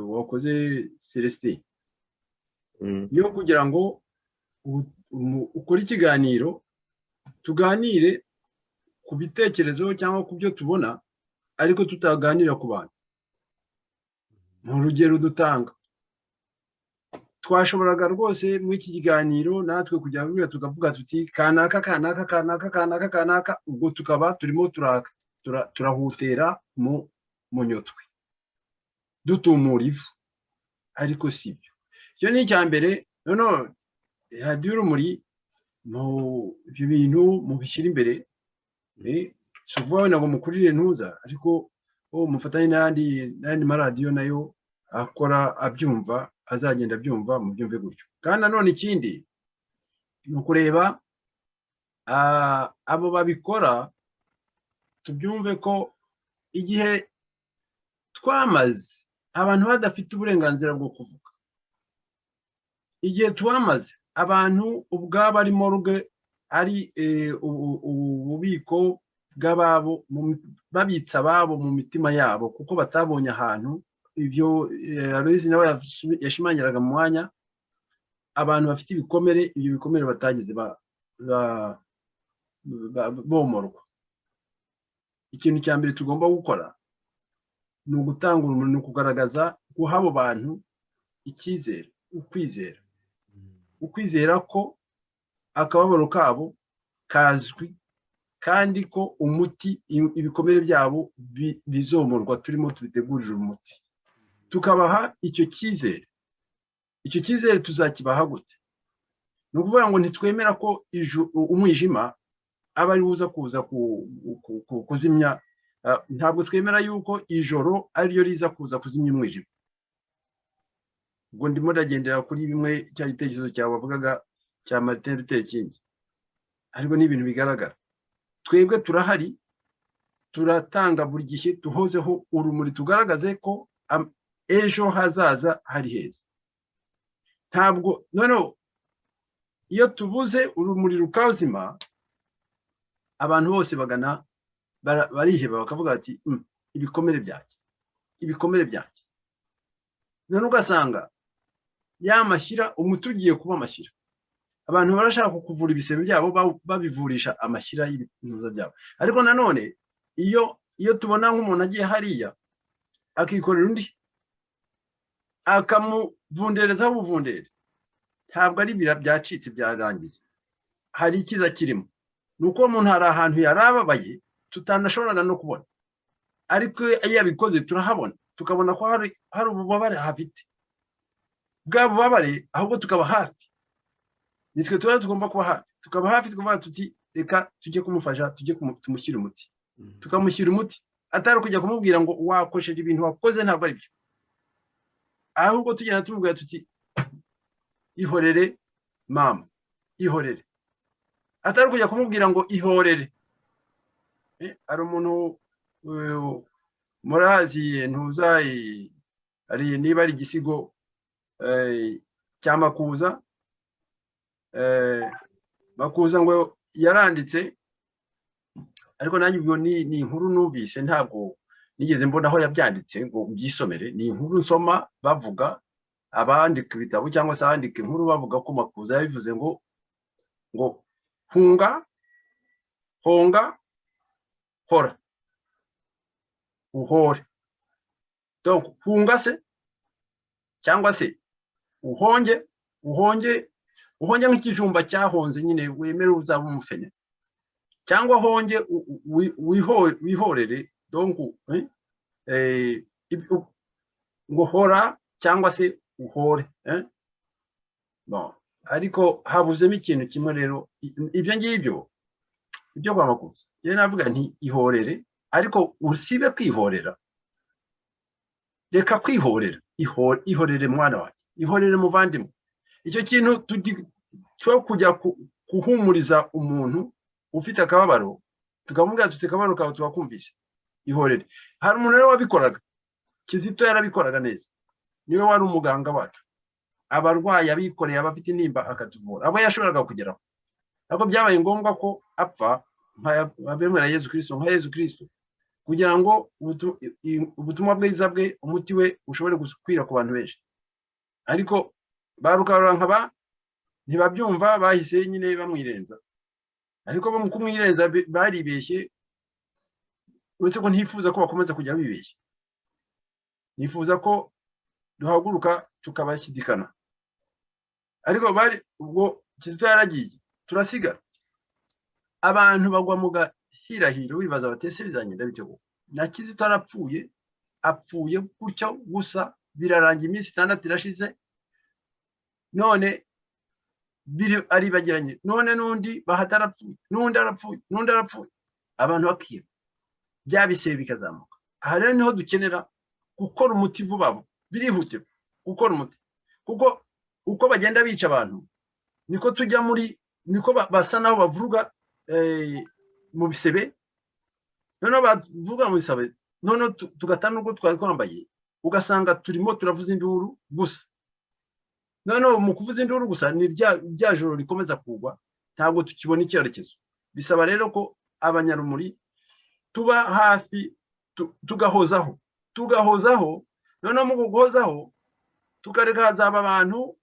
[SPEAKER 4] wakoze, Celestin, yo kugira ngo ukore ikiganiro, tuganire ku bitekerezo cyangwa ku byo tubona, ariko tutaganira ku bantu. Mu rugero dutanga, twashoboraga rwose muri iki kiganiro natwe kujya buriya tukavuga tuti kanaka kanaka kanaka kanaka kanaka, ubwo tukaba turimo turahutera mu munyotwe, dutumura ivu, ariko si byo. Icyo ni icya mbere. Noneho Radiyo Urumuri, ibyo bintu mubishyira imbere, si ukuvuga wenda ngo mukurire ntuza, ariko mufatanye n'ayandi maradiyo nayo akora abyumva, azagenda abyumva, mubyumve gutyo. Kandi nanone ikindi ni ukureba abo babikora, tubyumve ko igihe twamaze abantu badafite uburenganzira bwo kuvuga, igihe twamaze abantu ubwabo ari morgue, ari ububiko bw'ababo, babitse ababo mu mitima yabo kuko batabonye ahantu, ibyo Aloyizi nawe yashimangiraga mu mwanya, abantu bafite ibikomere, ibyo bikomere batagize bomorwa. Ikintu cya mbere tugomba gukora Ni ugutanga urumuri, ni ukugaragaza, guha abo bantu icyizere, ukwizera, ukwizera ko akababaro kabo kazwi kandi ko umuti, ibikomere byabo bizomorwa, turimo tubitegurira umuti, tukabaha icyo cyizere. Icyo cyizere tuzakibaha gute? Ni ukuvuga ngo ntitwemera ko umwijima aba ari buza kuza kuzimya. Ntabwo twemera yuko ijoro ariryo riza kuza kuzimya umwijima. Ubwo ndimo ndagendera kuri bimwe cya gitekerezo cyawe wavugaga cya Martin Luther King, ariko ni ibintu bigaragara. Twebwe turahari, turatanga buri gihe, duhozeho urumuri, tugaragaze ko ejo hazaza hari heza. Ntabwo noneho iyo tubuze urumuri rukazima, abantu bose bagana bariheba, bakavuga bati: "Ibikomere byanjye, ibikomere byanjye." None ugasanga ya mashyira, umuti ugiye kuba amashyira. Abantu barashaka kuvura ibisebe byabo babivurisha amashyira y'ibintu byabo. Ariko nanone iyo tubona nk'umuntu agiye hariya akikorera undi, akamuvunderezaho ubuvundere, ntabwo ari bira byacitse, byarangiye. Hari icyiza kirimo, ni uko uwo muntu hari ahantu yari ababaye tutanashoboraga no kubona, ariko iyo yabikoze turahabona, tukabona ko hari ububabare hafite. Bwa bubabare ahubwo tukaba hafi, nitwe tuba tugomba kuba hafi, tukaba hafi, tukavuga tuti: "Reka tujye kumufasha, tujye tumushyire umuti." Tukamushyira umuti, atari kujya kumubwira ngo wakosheje, ibintu wakoze ntabwo ari byo, ahubwo tugenda tumubwira tuti: "Ihorere mama, ihorere." Atari kujya kumubwira ngo ihorere. Hari umuntu murazi, ntuza hari niba ari igisigo cya Makuza. Makuza ngo yaranditse, ariko nanjye ubwo ni inkuru numvise, ntabwo nigeze mbona aho yabyanditse ngo mbyisomere. Ni inkuru nsoma bavuga, abandika ibitabo cyangwa se abandika inkuru bavuga ko Makuza yabivuze ngo hunga, honga, hora, uhore. Donc hunga se cyangwa se uhonge, uhonge, uhonge nk'ikijumba cyahonze nyine, wemere uzaba umufene, cyangwa honge wihorere. Donc ngo hora cyangwa se uhore. Bon, ariko habuzemo ikintu kimwe rero. Ibyo ngibyo, ibyo kwa Makuza, njyewe navuga nti ihorere, ariko usibe kwihorera. Reka kwihorera, ihorere mwana wanjye, ihorere muvandimwe. Icyo kintu cyo kujya guhumuriza umuntu ufite akababaro, tukamubwira tuti: "Akababaro kawe turakumvise, ihorere." Hari umuntu rero wabikoraga, Kizito yarabikoraga neza, niwe wari umuganga wacu. Abarwayi, abikoreye, abafite intimba, akatuvura abo yashoboraga kugeraho. Ariko byabaye ngombwa ko apfa nka Yezu Kirisito, nka Yezu Kirisito, kugira ngo ubutumwa bwiza bwe, umuti we ushobore gukwira ku bantu benshi. Ariko ba Rukabankaba ntibabyumva, bahise nyine bamwirenza. Ariko bo mu kumwirenza baribeshye, uretse ko ntifuza ko bakomeza kujya bibeshya. Nifuza ko duhaguruka tukabashyidikana. Ariko bari ubwo Kizito yaragiye, turasigara, abantu bagwa mu gahirahiro, bibaza bati: "Ese bizagenda bite koko? Na Kizito arapfuye, apfuye gutyo gusa, birarangira, iminsi 6 irashize, none biri aribagiranye, none n'undi Bahati arapfuye, n'undi arapfuye, n'undi arapfuye." Abantu bakiba bya bisebe bikazamuka. Aha rero niho dukenera gukora umuti vuba vuba, birihutirwa gukora umuti, kuko uko bagenda bica abantu niko tujya muri, niko basa naho bavuga mu bisebe. Noneho bavuga mu bisebe, noneho tugata n'ubwo twari twambaye, ugasanga turimo turavuza induru gusa. Noneho mu kuvuza induru gusa ni rya joro rikomeza kugwa, ntabwo tukibona icyerekezo. Bisaba rero ko abanyarumuri tuba hafi, tugahozaho, tugahozaho. Noneho mu guhozaho tukareka hazaba abantu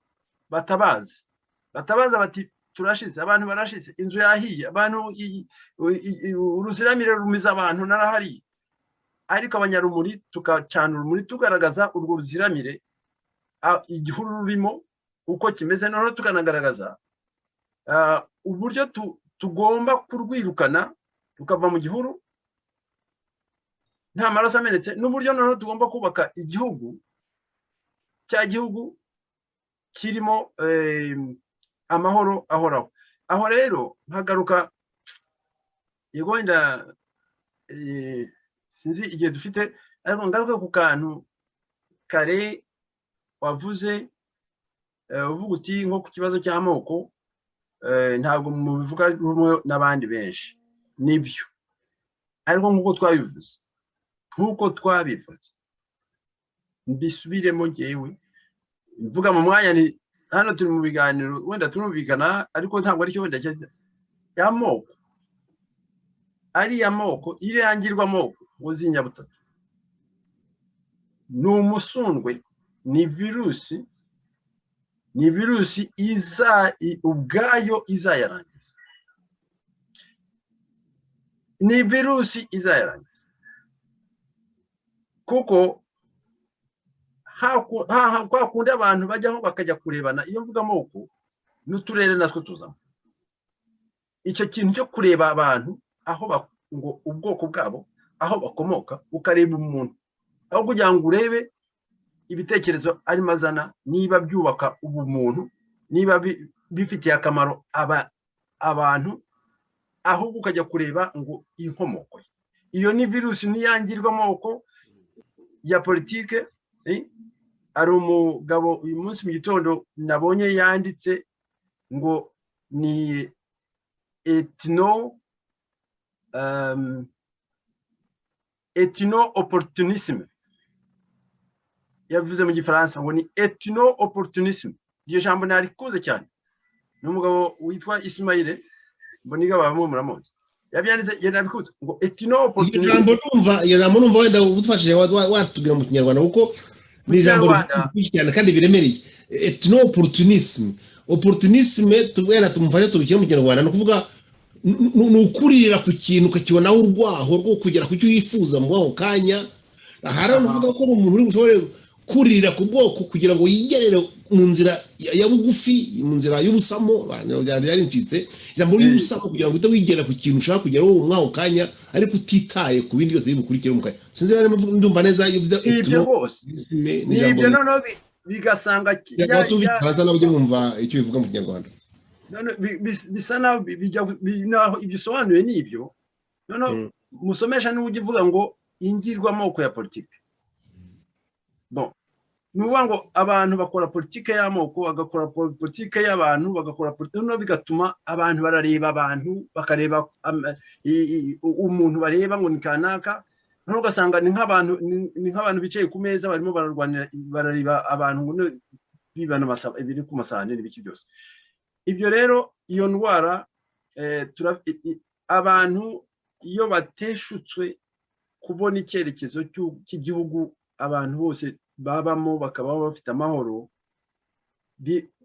[SPEAKER 4] batabazi, batabaza bati: "Turashize, abantu barashize, inzu yahiye, abantu uruziramire rumiza abantu narahariye." Ariko abanyarumuri tukacana urumuri, tugaragaza urwo ruziramire, igihuru rurimo uko kimeze, noneho tukanagaragaza uburyo tugomba kurwirukana tukava mu gihuru nta maraso amenetse, n'uburyo noneho tugomba kubaka igihugu, cya gihugu kirimo amahoro ahoraho. Aho rero nkagaruka, yego wenda sinzi igihe dufite, ariko ngaruke ku kantu kare wavuze, uvuga uti nko ku kibazo cy'amoko, ntabwo mubivuga rumwe n'abandi benshi. Nibyo, ariko nk'uko twabivuze, mbisubiremo, ngewe mvuga mu mwanya ni hano turi mu biganiro, wenda turumvikana, ariko ntabwo aricyo wenda amoko, ariya moko, iriya moko ngo z'inyabutatu ni umusundwe, ni virusi, ni virusi iza ubwayo izayarangiza, ni virusi izayarangiza, kuko kwa kundi abantu bajyaho bakajya kurebana. Iyo mvuga amoko, n'uturere natwo tuzamo icyo kintu cyo kureba abantu aho ngo ubwoko bwabo, aho bakomoka, ukareba umuntu aho kugira ngo urebe ibitekerezo arimo azana, niba byubaka ubumuntu, niba bifitiye akamaro abantu, ahubwo ukajya kureba ngo inkomoko ye. Iyo ni virusi ntiyangirwa amoko ya politike. Hari umugabo uyu munsi mu gitondo nabonye yanditse ngo ni ethno opportunisme, yavuze mu Gifaransa ngo ni ethno opportunisme. Iryo jambo narikunze cyane. Ni umugabo witwa Ismail Mboniga, bamwe muramuzi, yabyanditse, yanabikunze ngo ethno opportunisme.
[SPEAKER 2] Iyo jambo numva wenda udufashije watubwira mu Kinyarwanda, kuko ni ijambo cyane kandi biremereye. Ethno opportunisme, opportunisme, wenda tumufashe tubishyire mu Kinyarwanda, ni ukuvuga ni ukuririra ku kintu ukakibonaho urwaho rwo kugera ku cyo wifuza muri ako kanya. Aha rero uvuga ko umuntu uri bushobore kuririra ku bwoko kugira ngo yigerere mu nzira ya bugufi, mu nzira y'ubusamo, yarincitse ijambo y'ubusamo, kugira ngo uhite wigera ku kintu ushaka kugeraho muri ako kanya, ariko utitaye ku bindi byose biri bukurikire mu kanya. Sinzi niba ndumva neza.
[SPEAKER 4] Ibyo rwose ni ibyo, noneho bigasanga
[SPEAKER 2] Igifaransa nabo bumva icyo bivuga mu Kinyarwanda.
[SPEAKER 4] Bisa naho ibyo usobanuye ni ibyo. Noneho musomesha niwe ujya uvuga ngo ingirwamoko ya politiki. Bon, ni ukuvuga ngo abantu bakora politiki y'amoko, bagakora politiki y'abantu, bagakora politiki, noneho bigatuma abantu barareba abantu, bakareba umuntu, bareba ngo ni kanaka. Noneho ugasanga ni nk'abantu bicaye ku meza barimo bararwanira, barareba abantu ngo bibana ibiri ku masahani n'ibiki byose. Ibyo rero, iyo ndwara, abantu iyo bateshutswe kubona icyerekezo cy'igihugu abantu bose babamo, bakabaho bafite amahoro,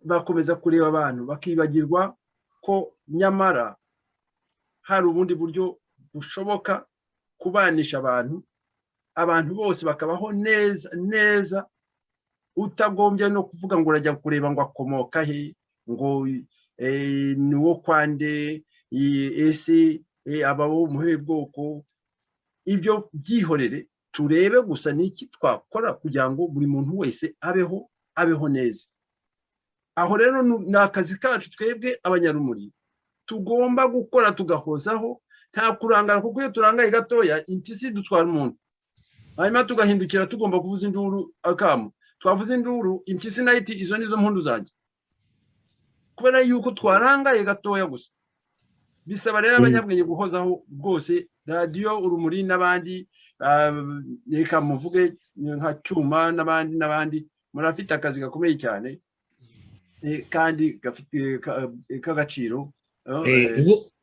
[SPEAKER 4] bakomeza kureba abantu, bakibagirwa ko nyamara hari ubundi buryo bushoboka kubanisha abantu, abantu bose bakabaho neza neza, utagombye no kuvuga ngo urajya kureba ngo akomoka he, ngo ni uwo kwande, ese aba wo muhe bwoko. Ibyo byihorere, turebe gusa ni iki twakora kugira ngo buri muntu wese abeho, abeho neza. Aho rero ni akazi kacu twebwe abanyarumuri tugomba gukora, tugahozaho, nta kurangara, kuko iyo turangaye gatoya impyisi dutwara umuntu, hanyuma tugahindukira tugomba kuvuza induru akamu. Twavuza induru, impyisi nayo iti: "Izo nizo mpundu zanjye," kubera yuko twarangaye gatoya gusa. Bisaba rero abanyabwenge guhozaho rwose. Radiyo Urumuri n'abandi, reka muvuge nka Cyuma n'abandi n'abandi, murafite akazi gakomeye cyane kandi gafite k'agaciro.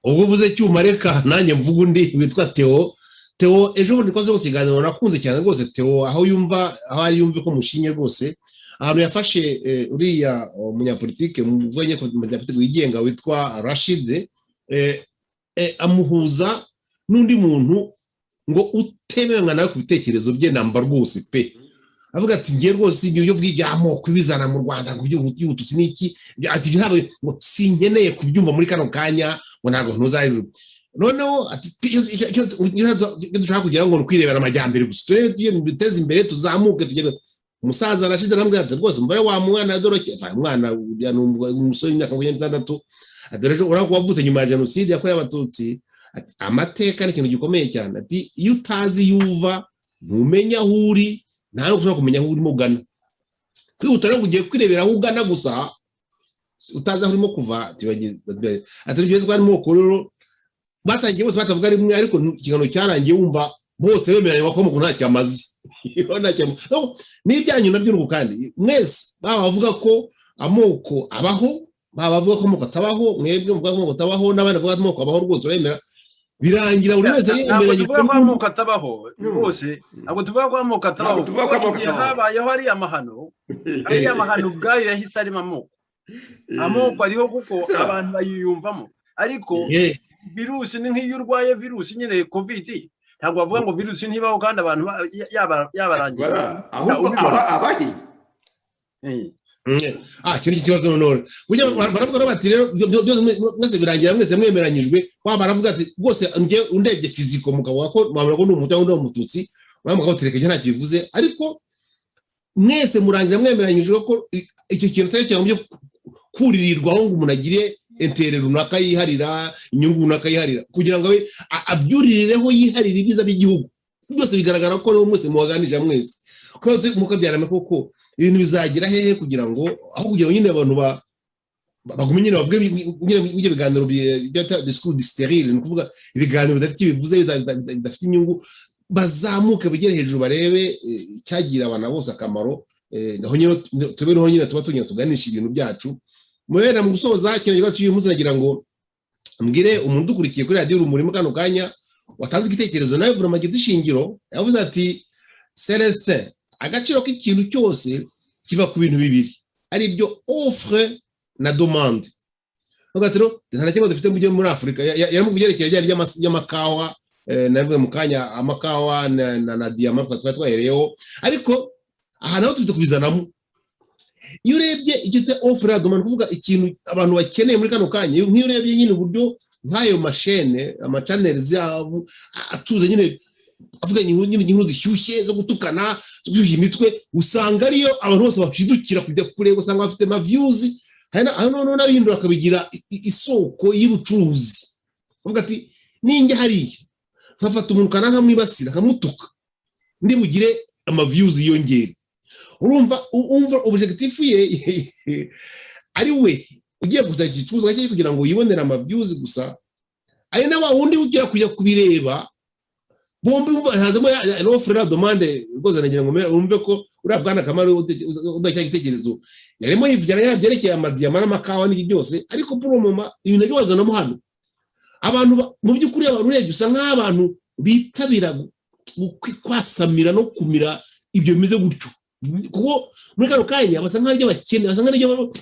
[SPEAKER 2] Ubwo uvuze Cyuma, reka nanjye mvuga undi witwa Theo. Theo ejo bundi koze rwose ikiganiro nakunze cyane rwose. Theo aho yumva, aho ari yumve ko mushinye rwose, ahantu yafashe uriya munyapolitike, muvuge umunyapolitike wigenga witwa Rashid, amuhuza n'undi muntu. Ngo utemeranywa nawe ku bitekerezo bye namba rwose pe, avuga ati: "Ngiye rwose ibyo by'amoko bizana mu Rwanda, ngo iby'ubututsi n'iki." Ati: "Ibyo ntabwo, ngo sinkeneye kubyumva muri kano kanya," ngo ntabwo ntuzabivuga. Noneho ati: "Icyo dushaka kugira ngo ni ukwirebera amajyambere gusa, turebe tujye duteze imbere, tuzamuke tugere." Umusaza arashize aramubwira ati: "Rwose umubare wa mwana, dore umwana ni umusore w'imyaka 26, dore ejo urabona ko wavutse nyuma ya Jenoside yakorewe Abatutsi." Ati: "Amateka ni ikintu gikomeye cyane." Ati: "Iyo utazi iyo uva, ntumenya aho uri, nta n'uko ushobora kumenya aho urimo ugana. Kwihuta rero ugiye kwirebera aho ugana gusa utazi aho urimo kuva." Ati: "Ibyo twarimo rero." Batangiye bose batavuga rimwe, ariko ikiganiro cyarangiye wumva bose bemeranywa ko mu ntacyo amaze. N'ibyanyu nabyo ni uko. Kandi mwese, baba bavuga ko amoko abaho, baba bavuga ko amoko atabaho, mwebwe muvuga ko amoko atabaho n'abandi bavuga ko amoko abaho, rwose turemera birangira buri wese
[SPEAKER 4] Ntabwo
[SPEAKER 2] yemeranya.
[SPEAKER 4] tuvuga ko amoko atabaho rwose, ntabwo tuvuga ko amoko atabaho.
[SPEAKER 3] Ntabwo tuvuga ko amoko
[SPEAKER 4] Kuko igihe
[SPEAKER 3] atabaho.
[SPEAKER 4] habayeho ariya mahano ubwayo yahise arimo amoko. Amoko ariho kuko abantu bayiyumvamo, ariko virusi ni nk'iyo urwaye virusi nyine, COVID, ntabwo bavuga ngo virusi ntibaho kandi abantu yabarangiye.
[SPEAKER 3] Voilà. Ahubwo
[SPEAKER 4] Ubibona.
[SPEAKER 3] Abahe?
[SPEAKER 2] Ah, icyo ni ikibazo none. Burya baravuga rero bati rero byose mwese birangira mwese mwemeranyijwe. Waba baravuga ati: "Rwose njye undebye physique, mukavuga ko mwabona ko ndi Umuhutu cyangwa ndi Umututsi," mwamuga ko tereka ibyo ntacyo bivuze, ariko mwese murangira mwemeranyijwe ko icyo kintu atari ikintu byo kuririrwaho ngo umuntu agire intérêt runaka yiharira, inyungu runaka yiharira, kugira ngo abe abyuririreho yiharire ibyiza by'igihugu. Byose bigaragara ko rero mwese mubaganije mwese mukabyarana koko, ibintu bizagira hehe? Kugira ngo aho kugira ngo nyine abantu bagume nyine bavuge nyine ibyo biganiro bya discours stérile, ni ukuvuga ibiganiro bidafite icyo bivuze, bidafite inyungu, bazamuke bigere hejuru, barebe icyagira abantu bose akamaro. Aho nyine tubereho nyine tuba tugenda tuganisha ibintu byacu. Muhera mu gusoza kino gikorwa cy'uyu munsi, nagira ngo mbwire umuntu udukurikiye kuri Radiyo Urumuri mu kano kanya watanze igitekerezo nawe vura giti shingiro, yavuze ati: "Celestin, agaciro k'ikintu cyose kiva ku bintu bibiri, ari byo offre na demande." Avuga ati: "Rero nta na kimwe dufite mu byo muri Afurika." Yari mu byerekeye ryari ry'amakawa, navuze mu kanya amakawa na diyama twari twahereyeho, ariko aha naho tufite kubizanamo. Iyo urebye icyo bita offre na demande, kuvuga ikintu abantu bakeneye muri kano kanya, nk'iyo urebye nyine uburyo nk'ayo mashene, ama channels yabo acuruza nyine, avuga nyine inkuru zishyushye zo gutukana, zo gushyushya imitwe, usanga ariyo abantu bose bashidukira kujya kureba, usanga bafite ama views. Hari noneho n'abihindura bakabigira isoko y'ubucuruzi, bavuga ati: "Ninjya hariya nkafata umuntu kana nkamwibasira, nkamutuka, ndi bugire ama views yiyongere." Urumva umva objectif ye ari we ugiye kuzana igicuruzwa cye kugira ngo yibonere ama views gusa, ari na wa wundi ugiye kujya kubireba, bombi umva hazamo l'offre la demande. Rwose nagira ngo wumve ko uriya bwana Kamaro udaha cya gitekerezo yarimo yivugira yaba byerekeye amadiyama n'amakawa n'iki byose, ariko pour le moment ibintu nabyo wazanamo hano abantu mu by'ukuri abantu urebye usa nk'aho abantu bitabira kwasamira no kumira ibyo bimeze gutyo, kuko muri kano kanya basa nk'aho aribyo bakeneye, basa nk'aho aribyo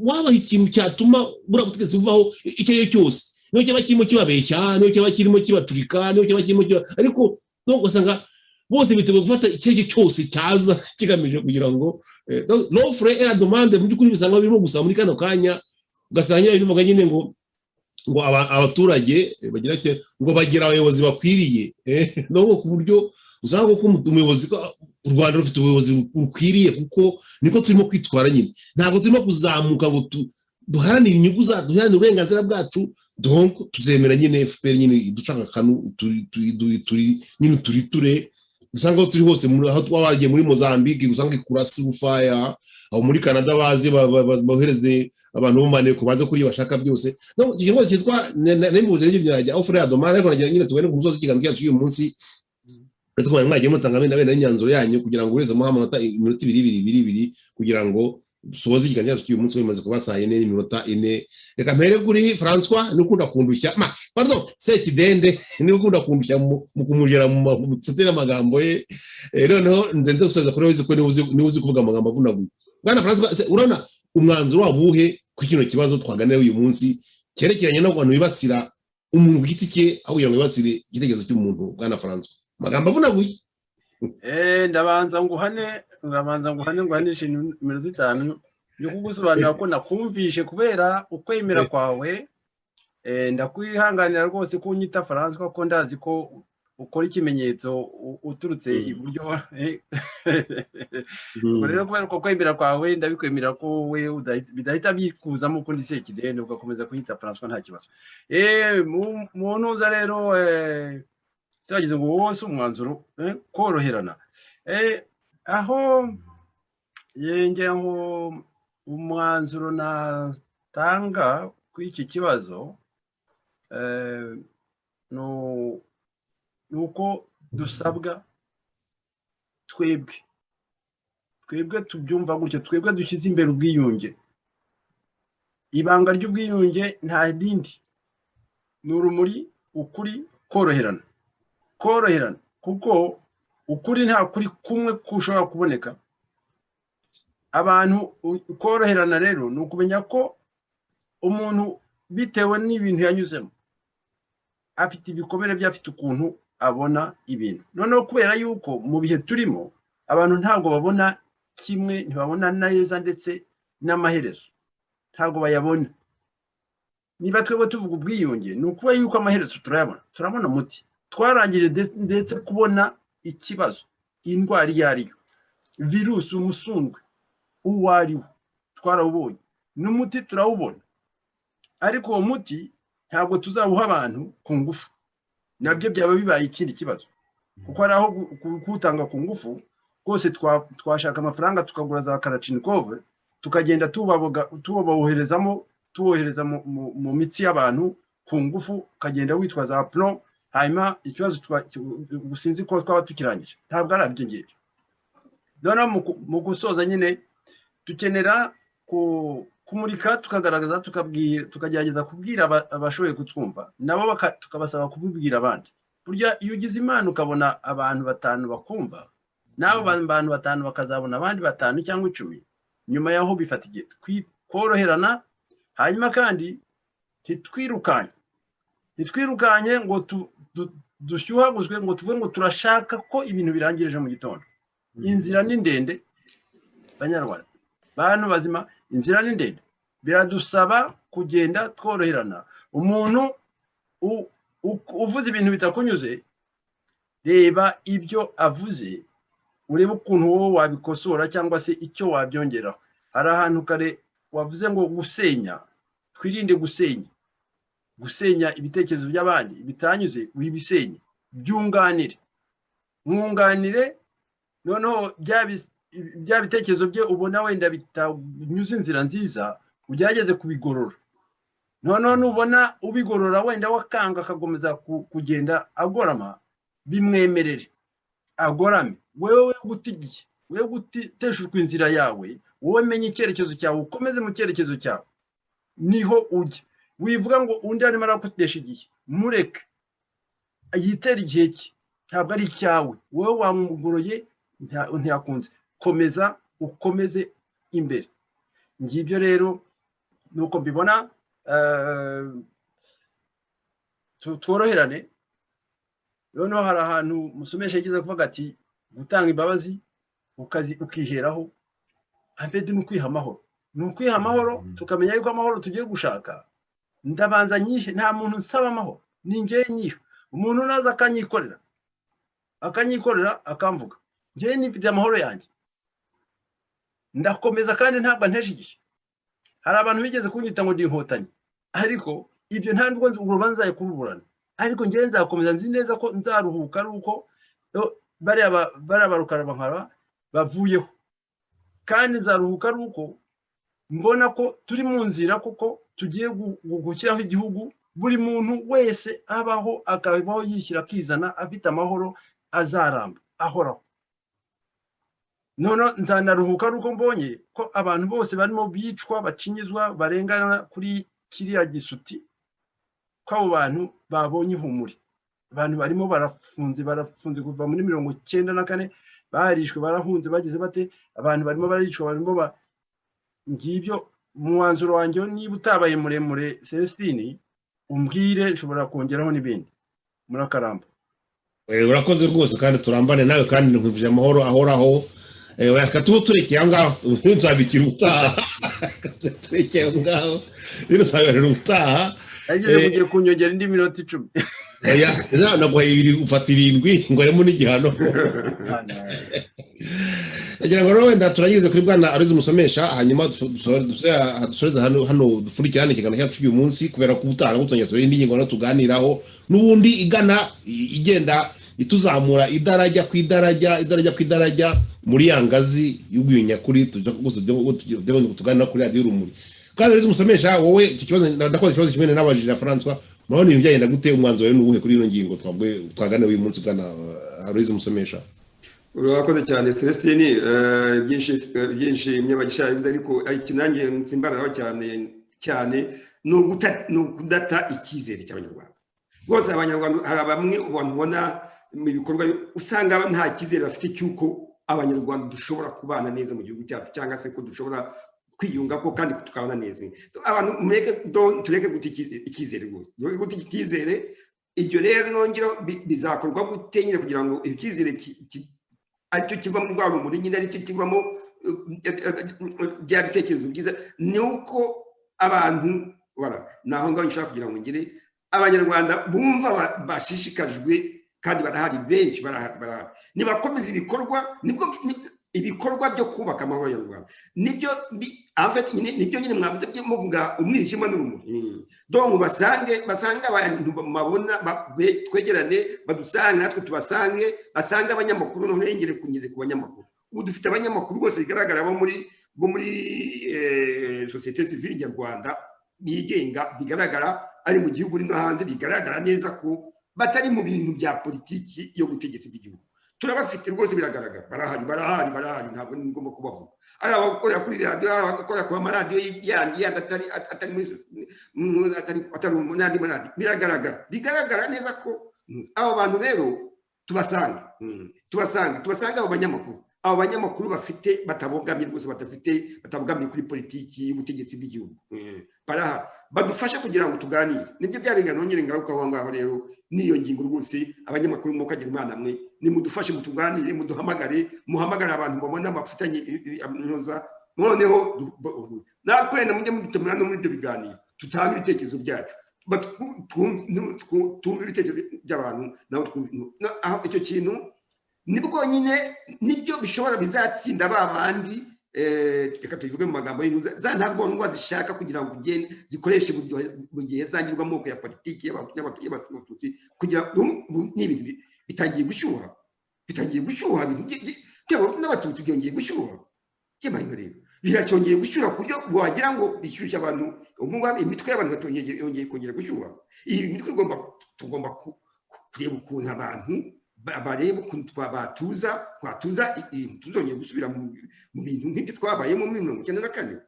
[SPEAKER 2] wabaha ikintu cyatuma buriya butegetsi buvaho icyo ari cyo cyose, niyo cyaba kirimo kibabeshya, niyo cyaba kirimo kibacurika, niyo cyaba kirimo kiba, ariko no ugasanga bose biteguye gufata icyo ari cyo cyose cyaza kigamije kugira ngo donc l'offre et la demande mu by'ukuri bisa nkaho birimo gusa muri kano kanya. Ugasanga nyine bivuga nyine ngo abaturage bagira ngo bagira abayobozi bakwiriye, no ku buryo usanga ko umuyobozi, u Rwanda rufite ubuyobozi bukwiriye, kuko niko turimo kwitwara nyine, ntabwo turimo kuzamuka ngo duharanire inyungu zacu, duharanire uburenganzira bwacu. Donc tuzemera nyine FPR nyine iduca akakanu turi nyine turiture, usanga aho turi hose, aho twaba wagiye muri Mozambique usanga ikurasi ufaya, aho muri Canada bazi bohereze abantu bo maneko baze kuri bashaka byose. No ikintu cyitwa nembuze n'ibyo byajya offre ya demande, ariko nagira nyine tubone ku musozi w'ikiganiro cyacu uyu munsi, uretse ko mwagiye mutanga bene bene imyanzuro yanyu, kugira ngo buri wese muhe amanota, iminota ibiri ibiri ibiri ibiri, kugira ngo dusoze ikiganiro cyacu cy'uyu munsi bimaze kuba saa yine n'iminota 4. Reka mpere kuri Francois, ni ukunda kundushya, ma pardon, Sekidende, ni ukunda kundushya mu kumujera mu mututire amagambo ye. Noneho nzenze gusoza kuri we, ko niwe uzi kuvuga amagambo avunaguye. Bwana Francois, urabona umwanzuro waba uwuhe kuri kino kibazo twaganira uyu munsi cyerekeranye n'abantu bibasira Umuntu ku giti cye, aho kugira ngo yibasire igitekerezo cy'umuntu. Bwana Francois, amagambo avunaguye.
[SPEAKER 4] Ndabanza nguhane, nguhanishe iminota 5 yo kugusobanurira ko nakumvishe kubera ukwemera kwawe. Ndakwihanganira rwose ko unyita Francois, ko ndazi ko ukora ikimenyetso uturutse iburyo. Ubwo rero kubera uko kwemera kwawe, ndabikwemera ko we bidahita bikuzamo ukundi Sekidende, ugakomeza kunyita Francois, nta kibazo. Mu ntuza rero, se ngo wowe si umwanzuro, koroherana. Aho ngira ngo umwanzuro natanga kuri iki kibazo ni uko dusabwa twebwe tubyumva gutyo, twebwe dushyize imbere ubwiyunge. Ibanga ry'ubwiyunge nta rindi, ni urumuri, ukuri, koroherana. Koroherana kuko ukuri nta kuri kumwe kushobora kuboneka. Abantu koroherana rero ni ukumenya ko umuntu, bitewe n'ibintu yanyuzemo, afite ibikomere bye, afite ukuntu abona ibintu. Noneho kubera yuko mu bihe turimo abantu ntabwo babona kimwe, ntibabona neza, ndetse n'amaherezo ntabwo bayabona. Niba twebwe tuvuga ubwiyunge, ni ukuba yuko amaherezo turayabona, turabona umuti. Twarangije ndetse kubona ikibazo, indwara iyo ari yo, virusi, umusundwe uwo ari wo twarawubonye, n'umuti turawubona. Ariko uwo muti ntabwo tuzawuha abantu ku ngufu, nabyo byaba bibaye ikindi kibazo, kuko hari aho kuwutanga ku ngufu rwose twashaka amafaranga tukagura za kalachnikov, tukagenda tubaboherezamo, tuwohereza mu mitsi y'abantu ku ngufu, ukagenda witwa za plomb, hanyuma ikibazo sinzi ko twaba tukirangije. Ntabwo ari ibyo ngibyo. Noneho mu gusoza nyine, dukenera kumurika, tukagaragaza, tukabwira, tukagerageza kubwira abashoboye kutwumva, nabo tukabasaba kubibwira abandi. Burya iyo ugize Imana ukabona abantu batanu bakumva, n'abo bantu batanu bakazabona abandi batanu cyangwa 10, nyuma yaho bifata igihe. Koroherana, hanyuma kandi ntitwirukanye, ntitwirukanye ngo dushyuhaguzwe, ngo tuvuge ngo turashaka ko ibintu birangira ejo mu gitondo. Inzira ni ndende, Banyarwanda, bantu bazima, inzira ni ndende. Biradusaba kugenda tworoherana. Umuntu uvuze ibintu bitakunyuze, reba ibyo avuze, urebe ukuntu wowe wabikosora cyangwa se icyo wabyongeraho. Hari ahantu kare wavuze ngo gusenya, twirinde gusenya, gusenya ibitekerezo by'abandi bitanyuze. Wibisenye, byunganire, mwunganire. Noneho bya bitekerezo bye ubona wenda bitanyuze inzira nziza, ugerageze kubigorora. Noneho nubona ubigorora, wenda wakanga akakomeza kugenda agorama, bimwemerere agorame. Wewe guta igihe, wewe guteshujwe inzira yawe, wowe menye icyerekezo cyawe, ukomeze mu cyerekezo cyawe, niho ujya. Wivuga ngo undi arimo arakutesha igihe, mureke yitere igihe cye, ntabwo ari icyawe. Wowe wamugoroye ntiyakunze, komeza ukomeze imbere. Ngibyo rero nuko mbibona. Tworoherane. Noneho hari ahantu Musomesha yigeze kuvuga ati gutanga imbabazi ukiheraho ambedi, ni ukwiha amahoro, ni ukwiha amahoro. Tukamenya yuko amahoro tugiye gushaka, ndabanza nyihe. Nta muntu nsaba amahoro, ni njyewe nyiha. Umuntu naza akanyikorera, akanyikorera, akamvuga, njyewe nifitiye amahoro yanjye, ndakomeza, kandi ntabwo anteje igihe. Hari abantu bigeze kunyita ngo ndi Inkotanyi, ariko ibyo nta nubwo urubanza kuruburana, ariko njyewe nzakomeza. Nzi neza ko nzaruhuka ari uko bariya barukarabankaba bavuyeho, kandi nzaruhuka ari uko mbona ko turi mu nzira, kuko tugiye gushyiraho igihugu buri muntu wese abaho, akabaho yishyira akizana, afite amahoro azaramba ahoraho. None nzanaruhuka ari uko mbonye ko abantu bose barimo bicwa, bacinyizwa, barengana kuri kiriya gisuti, ko abo bantu babonye ihumure. Abantu barimo barafunze, barafunze kuva muri 94, barishwe, barahunze, bagize bate? Abantu barimo baricwa, barimo ba ngibyo. Umwanzuro wanjye, niba utabaye muremure, Celestine. Umbwire, nshobora kongeraho n'ibindi. Murakaramba.
[SPEAKER 2] Urakoze rwose, kandi turambane nawe, kandi nkwifurije amahoro ahoraho. Reka tube turekeye aho ngaho, nzabikira ubutaha. Turekeye aho ngaho rero, nzabiharira ubutaha.
[SPEAKER 4] Yagize mugiye kunyongera indi minota 10.
[SPEAKER 2] Oya, naguhaye ibiri, ufata irindwi, ngo harimo n'igihano. Ndagira ngo rero wenda turangirize kuri bwana Aloys Musomesha, hanyuma dusoreze hano, dupfundikire hano ikiganiro cyacu cy'uyu munsi, kubera ko ubutaha nabwo tuzongera turebe indi ngingo nayo tuganiraho, n'ubundi igana igenda ituzamura idarajya ku idarajya, idarajya ku idarajya muri ya ngazi y'ubwiyunge nyakuri tuja rwose tuganira kuri Radiyo Urumuri. Bwana Aloys Musomesha, wowe icyo kibazo ndakoze, ikibazo kimwe n'abajije na Francois. Murabona ibintu byagenda gute? Umwanzuro wawe ni uwuhe kuri ino ngingo twaganiriye uyu munsi, bwana Aloys Musomesha?
[SPEAKER 3] Urakoze cyane, Celestini. Byinshi Munyabagisha yabivuze, ariko ikintu nanjye nsimbararaho cyane cyane ni ukudata icyizere cy'Abanyarwanda rwose. Abanyarwanda, hari bamwe abantu ubona mu bikorwa usanga nta cyizere bafite cy'uko Abanyarwanda dushobora kubana neza mu gihugu cyacu, cyangwa se ko dushobora kwiyunga ko kandi tukabana neza. Abantu mureke tureke guta icyizere rwose, tureke guta icyizere. Ibyo rero nongera bizakorwa gute nyine kugira ngo icyo cyizere aricyo kivamo rwa rumuri nyine, aricyo kivamo bya bitekerezo byiza? Ni uko abantu voilà, ni aho ngaho nshaka kugira ngo ngere. Abanyarwanda bumva bashishikajwe, kandi barahari benshi, barahari, barahari. Nibakomeza ibikorwa, nibwo ibikorwa byo kubaka amahoro y'Abanyarwanda, nibyo en fait nyine, nibyo nyine mwavuze byo muvuga umwijima n'urumuri. Donc basange abantu babona twegerane, badusange natwe tubasange, basange abanyamakuru. Noneho ngere kungeze ku banyamakuru. Ubu dufite abanyamakuru rwose bigaragara bo muri société civile nyarwanda bigenga, bigaragara ari mu gihugu no hanze, bigaragara neza ko batari mu bintu bya politiki yo butegetsi bw'igihugu. Turabafite rwose, biragaragara, barahari, barahari, barahari. Ntabwo ni ngombwa kubavuga, ari abakorera kuri radiyo, ari abakorera ku maradiyo yandi atari muri atari mu n'andi maradiyo. Biragaragara neza ko abo bantu rero tubasange, tubasange abo banyamakuru bafite batabogamye rwose, batabogamiye kuri politiki y'ubutegetsi bw'igihugu. Barahari, badufashe kugira ngo tuganire. Nibyo bya biganiro nyine ngaruka aho ngaho rero, n'iyo ngingo rwose. Abanyamakuru, mukagira Imana mwe, nimudufashe, mutuganire, muduhamagare, muhamagare abantu babona bafitanye amnoza. Noneho nakurenda mujye mudutumira no muri ibyo biganiro, tutange ibitekerezo byacu, twumve ibitekerezo by'abantu nabo twumve aho icyo kintu nibwo nyine nibyo bishobora bizatsinda ba bandi, reka tubivuge mu magambo y'intuza, za ntagondwa zishaka kugira ngo ugende zikoreshe mu gihe zangirwa amoko ya politiki y'Abatutsi, kugira ngo ni ibintu bitangiye gushyuha, bitangiye gushyuha. Ibintu by'Abahutu n'Abatutsi byongeye gushyuha. By'amahanga rero biracyongeye gushyuha ku buryo wagira ngo bishyushya abantu. Ubu ngubu imitwe y'abantu yongeye kongera gushyuha. Iyi mitwe tugomba kureba ukuntu abantu bareba ukuntu batuza, twatuza, tuzongeye gusubira mu bintu nk'ibyo twabayemo muri 94.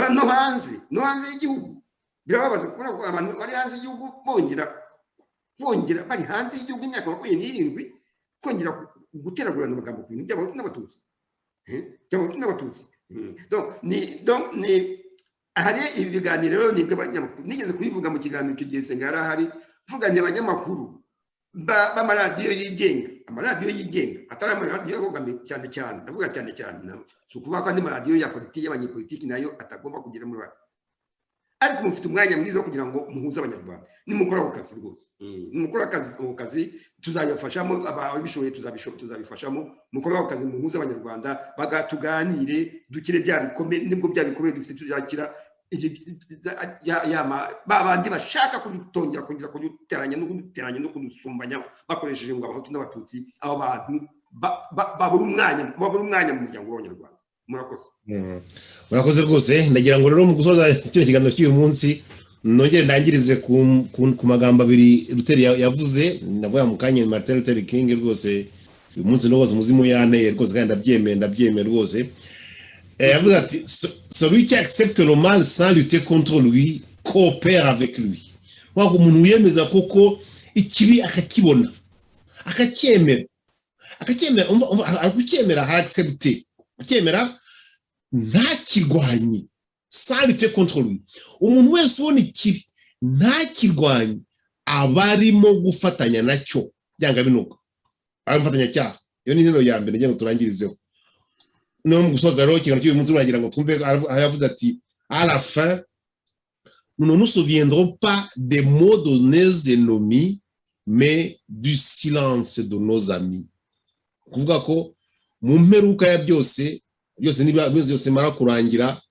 [SPEAKER 3] No hanze y'igihugu birababaza kubona ko abantu bari hanze y'igihugu bongera bari hanze y'igihugu imyaka 27, kongera guteragurana amagambo ku bintu by'Abahutu n'Abatutsi, by'Abahutu n'Abatutsi. Donc ni hari ibi biganiro rero, nibwo abanyamakuru, nigeze kubivuga mu kiganiro icyo gihe Senga yari ahari, mvuga ni abanyamakuru b'amaradiyo yigenga, amaradiyo yigenga atari amaradiyo abogamiye cyane cyane. Ndavuga cyane cyane, si ukuvuga ko andi maradiyo ya politiki y'abanyepolitiki nayo atagomba kugira uruhare, ariko mufite umwanya mwiza wo kugira ngo muhuze Abanyarwanda. Nimukora ako kazi rwose, nimukora ako kazi tuzabafashamo, ababishoboye tuzabifashamo. Mukore ako kazi, muhuze Abanyarwanda, tuganire, dukire bya bikomere. Nibwo bya bikomere dufite tuzakira ba bandi bashaka kudutongera, kongera kuduteranya no kuduteranya no kudusumbanya bakoresheje ngo Abahutu n'Abatutsi. Abo bantu babura umwanya mu muryango w'Abanyarwanda. Murakoze.
[SPEAKER 2] Murakoze rwose. Ndagira ngo rero mu gusoza kino kiganiro cy'uyu munsi nongere ndangirize ku magambo abiri Luther yavuze. Ndavuga mu kanya Martin Luther King rwose. Uyu munsi rwose umuzimu yanteye rwose, kandi ndabyemeye, ndabyemeye rwose. Yavuze ati: "Celui qui accepte le mal sans lutter contre lui coopère avec lui." Waba umuntu wiyemeza koko ikibi akakibona, akacyemera, akacyemera, umva, ari kucyemera, accepter, kucyemera ntakirwanye, sans lutter contre lui. Umuntu wese ubona ikibi Ntakirwanye, abarimo gufatanya nacyo byanga binuka ari umufatanyacyaha. Iyo ni interuro ya mbere ngira ngo turangirizeho. No mu gusoza rero ikiganiro cy'uyu munsi, uragira ngo twumve aho yavuze ati: "À la fin, nous ne nous souviendrons pas des mots de nos ennemis, mais du silence de nos amis." Kuvuga ko mu mperuka ya byose, byose niba byose mara kurangira,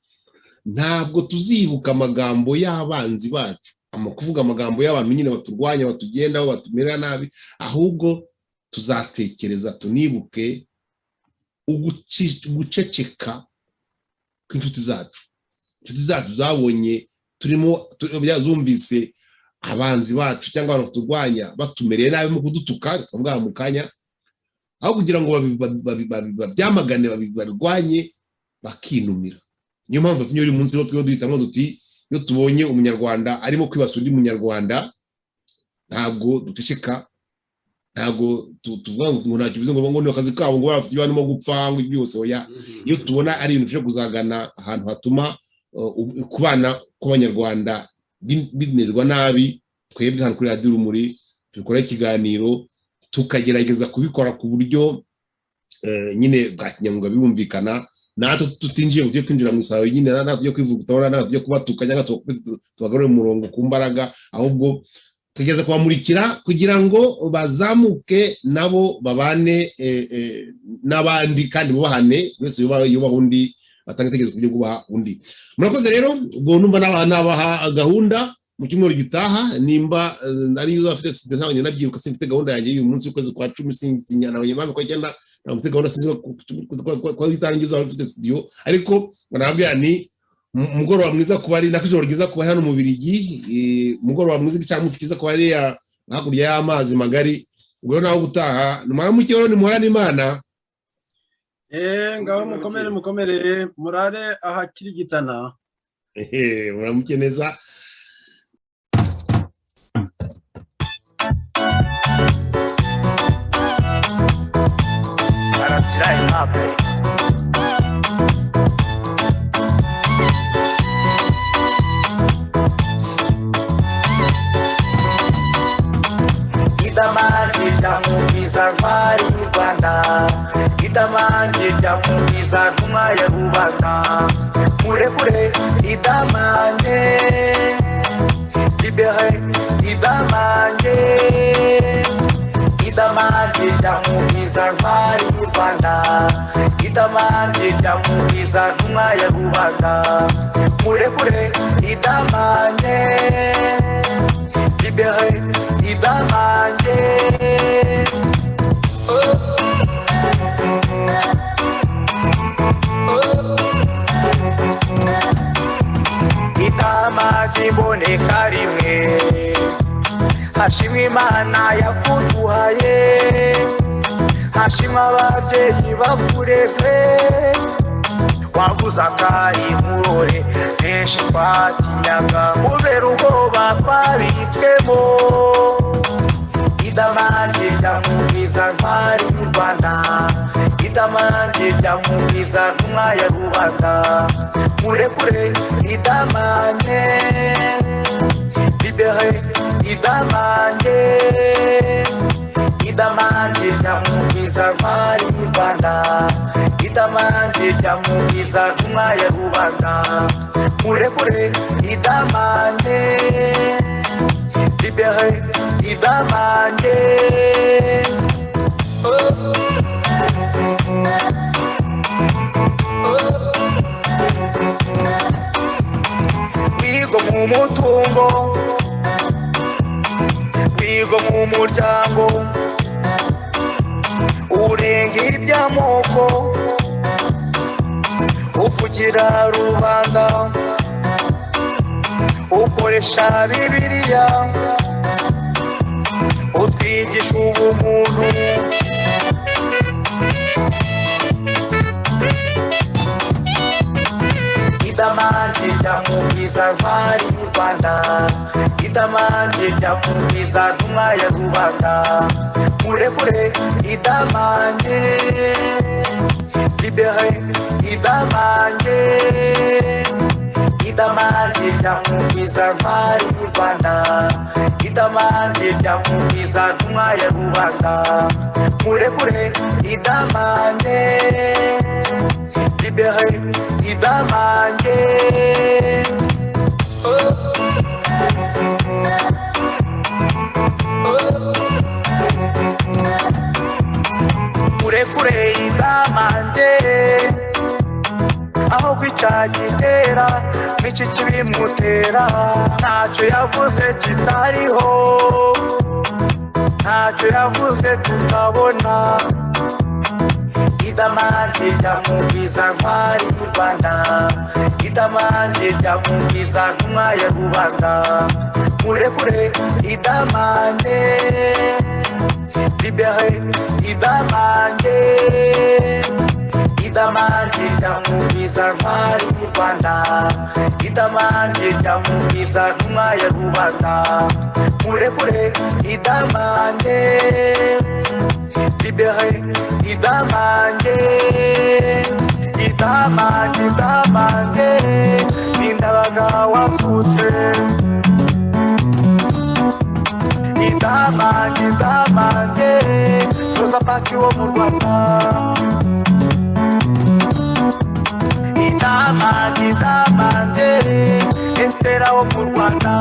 [SPEAKER 2] ntabwo tuzibuka amagambo y'abanzi bacu, kuvuga amagambo y'abantu nyine baturwanya, batugendaho, batumerera nabi, ahubwo tuzatekereza tunibuke uguceceka kw'inshuti zacu. Inshuti zacu zabonye turimo, zumvise abanzi bacu cyangwa abantu baturwanya batumereye nabi mu kudutuka, tukavuga mu kanya, aho kugira ngo babyamagane, barwanye, bakinumira. Niyo mpamvu uyu munsi wo twiba duhitamo duti: iyo tubonye Umunyarwanda arimo kwibasira undi Munyarwanda, ntabwo duceceka, ntabwo tuvuga ngo ntacyo bivuze, ngo ni akazi kabo, ngo bafite ibyo barimo gupfa, ngo byose. Oya, iyo tubona ari ibintu bishobora kuzagana ahantu hatuma kubana kw'Abanyarwanda bimererwa nabi, twebwe hano kuri Radiyo Urumuri dukora ikiganiro, tukagerageza kubikora ku buryo nyine bwa kinyamwuga, birumvikana, natwe tutinjiye ngo tujye kwinjira mu isayo nyine, natwe tujye kwivuguta, natwe tujye kubatuka cyangwa tubagarure mu murongo ku mbaraga, ahubwo tugeze kubamurikira kugira ngo bazamuke nabo babane n'abandi kandi bubahane, wese yubaha undi, batanga ibitekerezo ku buryo bwubaha undi. Murakoze rero. Ubwo numva nabaha gahunda mu cyumweru gitaha, nimba ari uzafite studio. Ntabwo nabyibuka, simfite gahunda yanjye y'uyu munsi w'ukwezi kwa 10. Sinabonye impamvu kwa 9 ntabwo mfite gahunda, sinzi ko itangiza ufite studio, ariko nababwira ni mugoroba mwiza kuba ari nako, ijoro ryiza kuba hano mu Birigi, mugoroba mwiza, igicamunsi cyiza kuba ari hakurya y'amazi magari. Ubwo naho gutaha, nimuramuke rero, nimuhorane Imana.
[SPEAKER 4] Ngaho mukomere, mukomere, murare ahakirigitana.
[SPEAKER 2] Muramuke neza.
[SPEAKER 1] Karasira Aimable. Idamange ryamugiza ntwari y'u Rwanda, idamange ryamugiza ntumwa ya rubanda, murekure idamange, libere idamange, idamange ryamugiza ntwari y'u Rwanda, idamange ryamugiza ntumwa ya rubanda, murekure idamange, libere idamange. Itama ry'imboneka rimwe, hashimwe Imana yakuduhaye, hashimwe ababyeyi bakureze, wavuze akari nkurore benshi twatinyaga kubera ubwoba twabitswemo. Idamange ryamugiza ntwari y'u Rwanda, idamange ryamugiza ntumwa ya rubanda, murekure idamange, libere idamange, idamange ryamugiza ntwari y'u Rwanda, idamange ryamugiza ntumwa ya rubanda, murekure idamange, libere idamange. Wigo mu mutungo, wigo mu muryango, urenga iby'amoko, uvugira rubanda, ukoresha Bibiliya, utwigisha ubumuntu. Idamange ryamugiza ntwari y'u Rwanda, idamange ryamugiza ntumwa ya rubanda, murekure idamange, libere idamange, idamange. Ryamugwiza ntwari Rwanda, Idamange Ryamugwiza ntumwa ya rubanda. Murekure Idamange, libere Idamange. Murekure Idamange, aho kwica gitera n'iki kibimutera. Ntacyo yavuze kitariho, ntacyo yavuze tutabona. Idamange Ryamugwiza ntwari Rwanda, Idamange Ryamugwiza ntumwa ya rubanda. Murekure Idamange, libere Idamange. Idamange Ryamugwiza ntwari Rwanda, Idamange Ryamugwiza ntumwa ya rubanda. Murekure Idamange, libere Idamange. Idamange, Idamange n'Indabaga wavutse. Idamange, Idamange, Rosa Parks wo mu Rwanda. Idamange, Idamange, Estera wo mu Rwanda.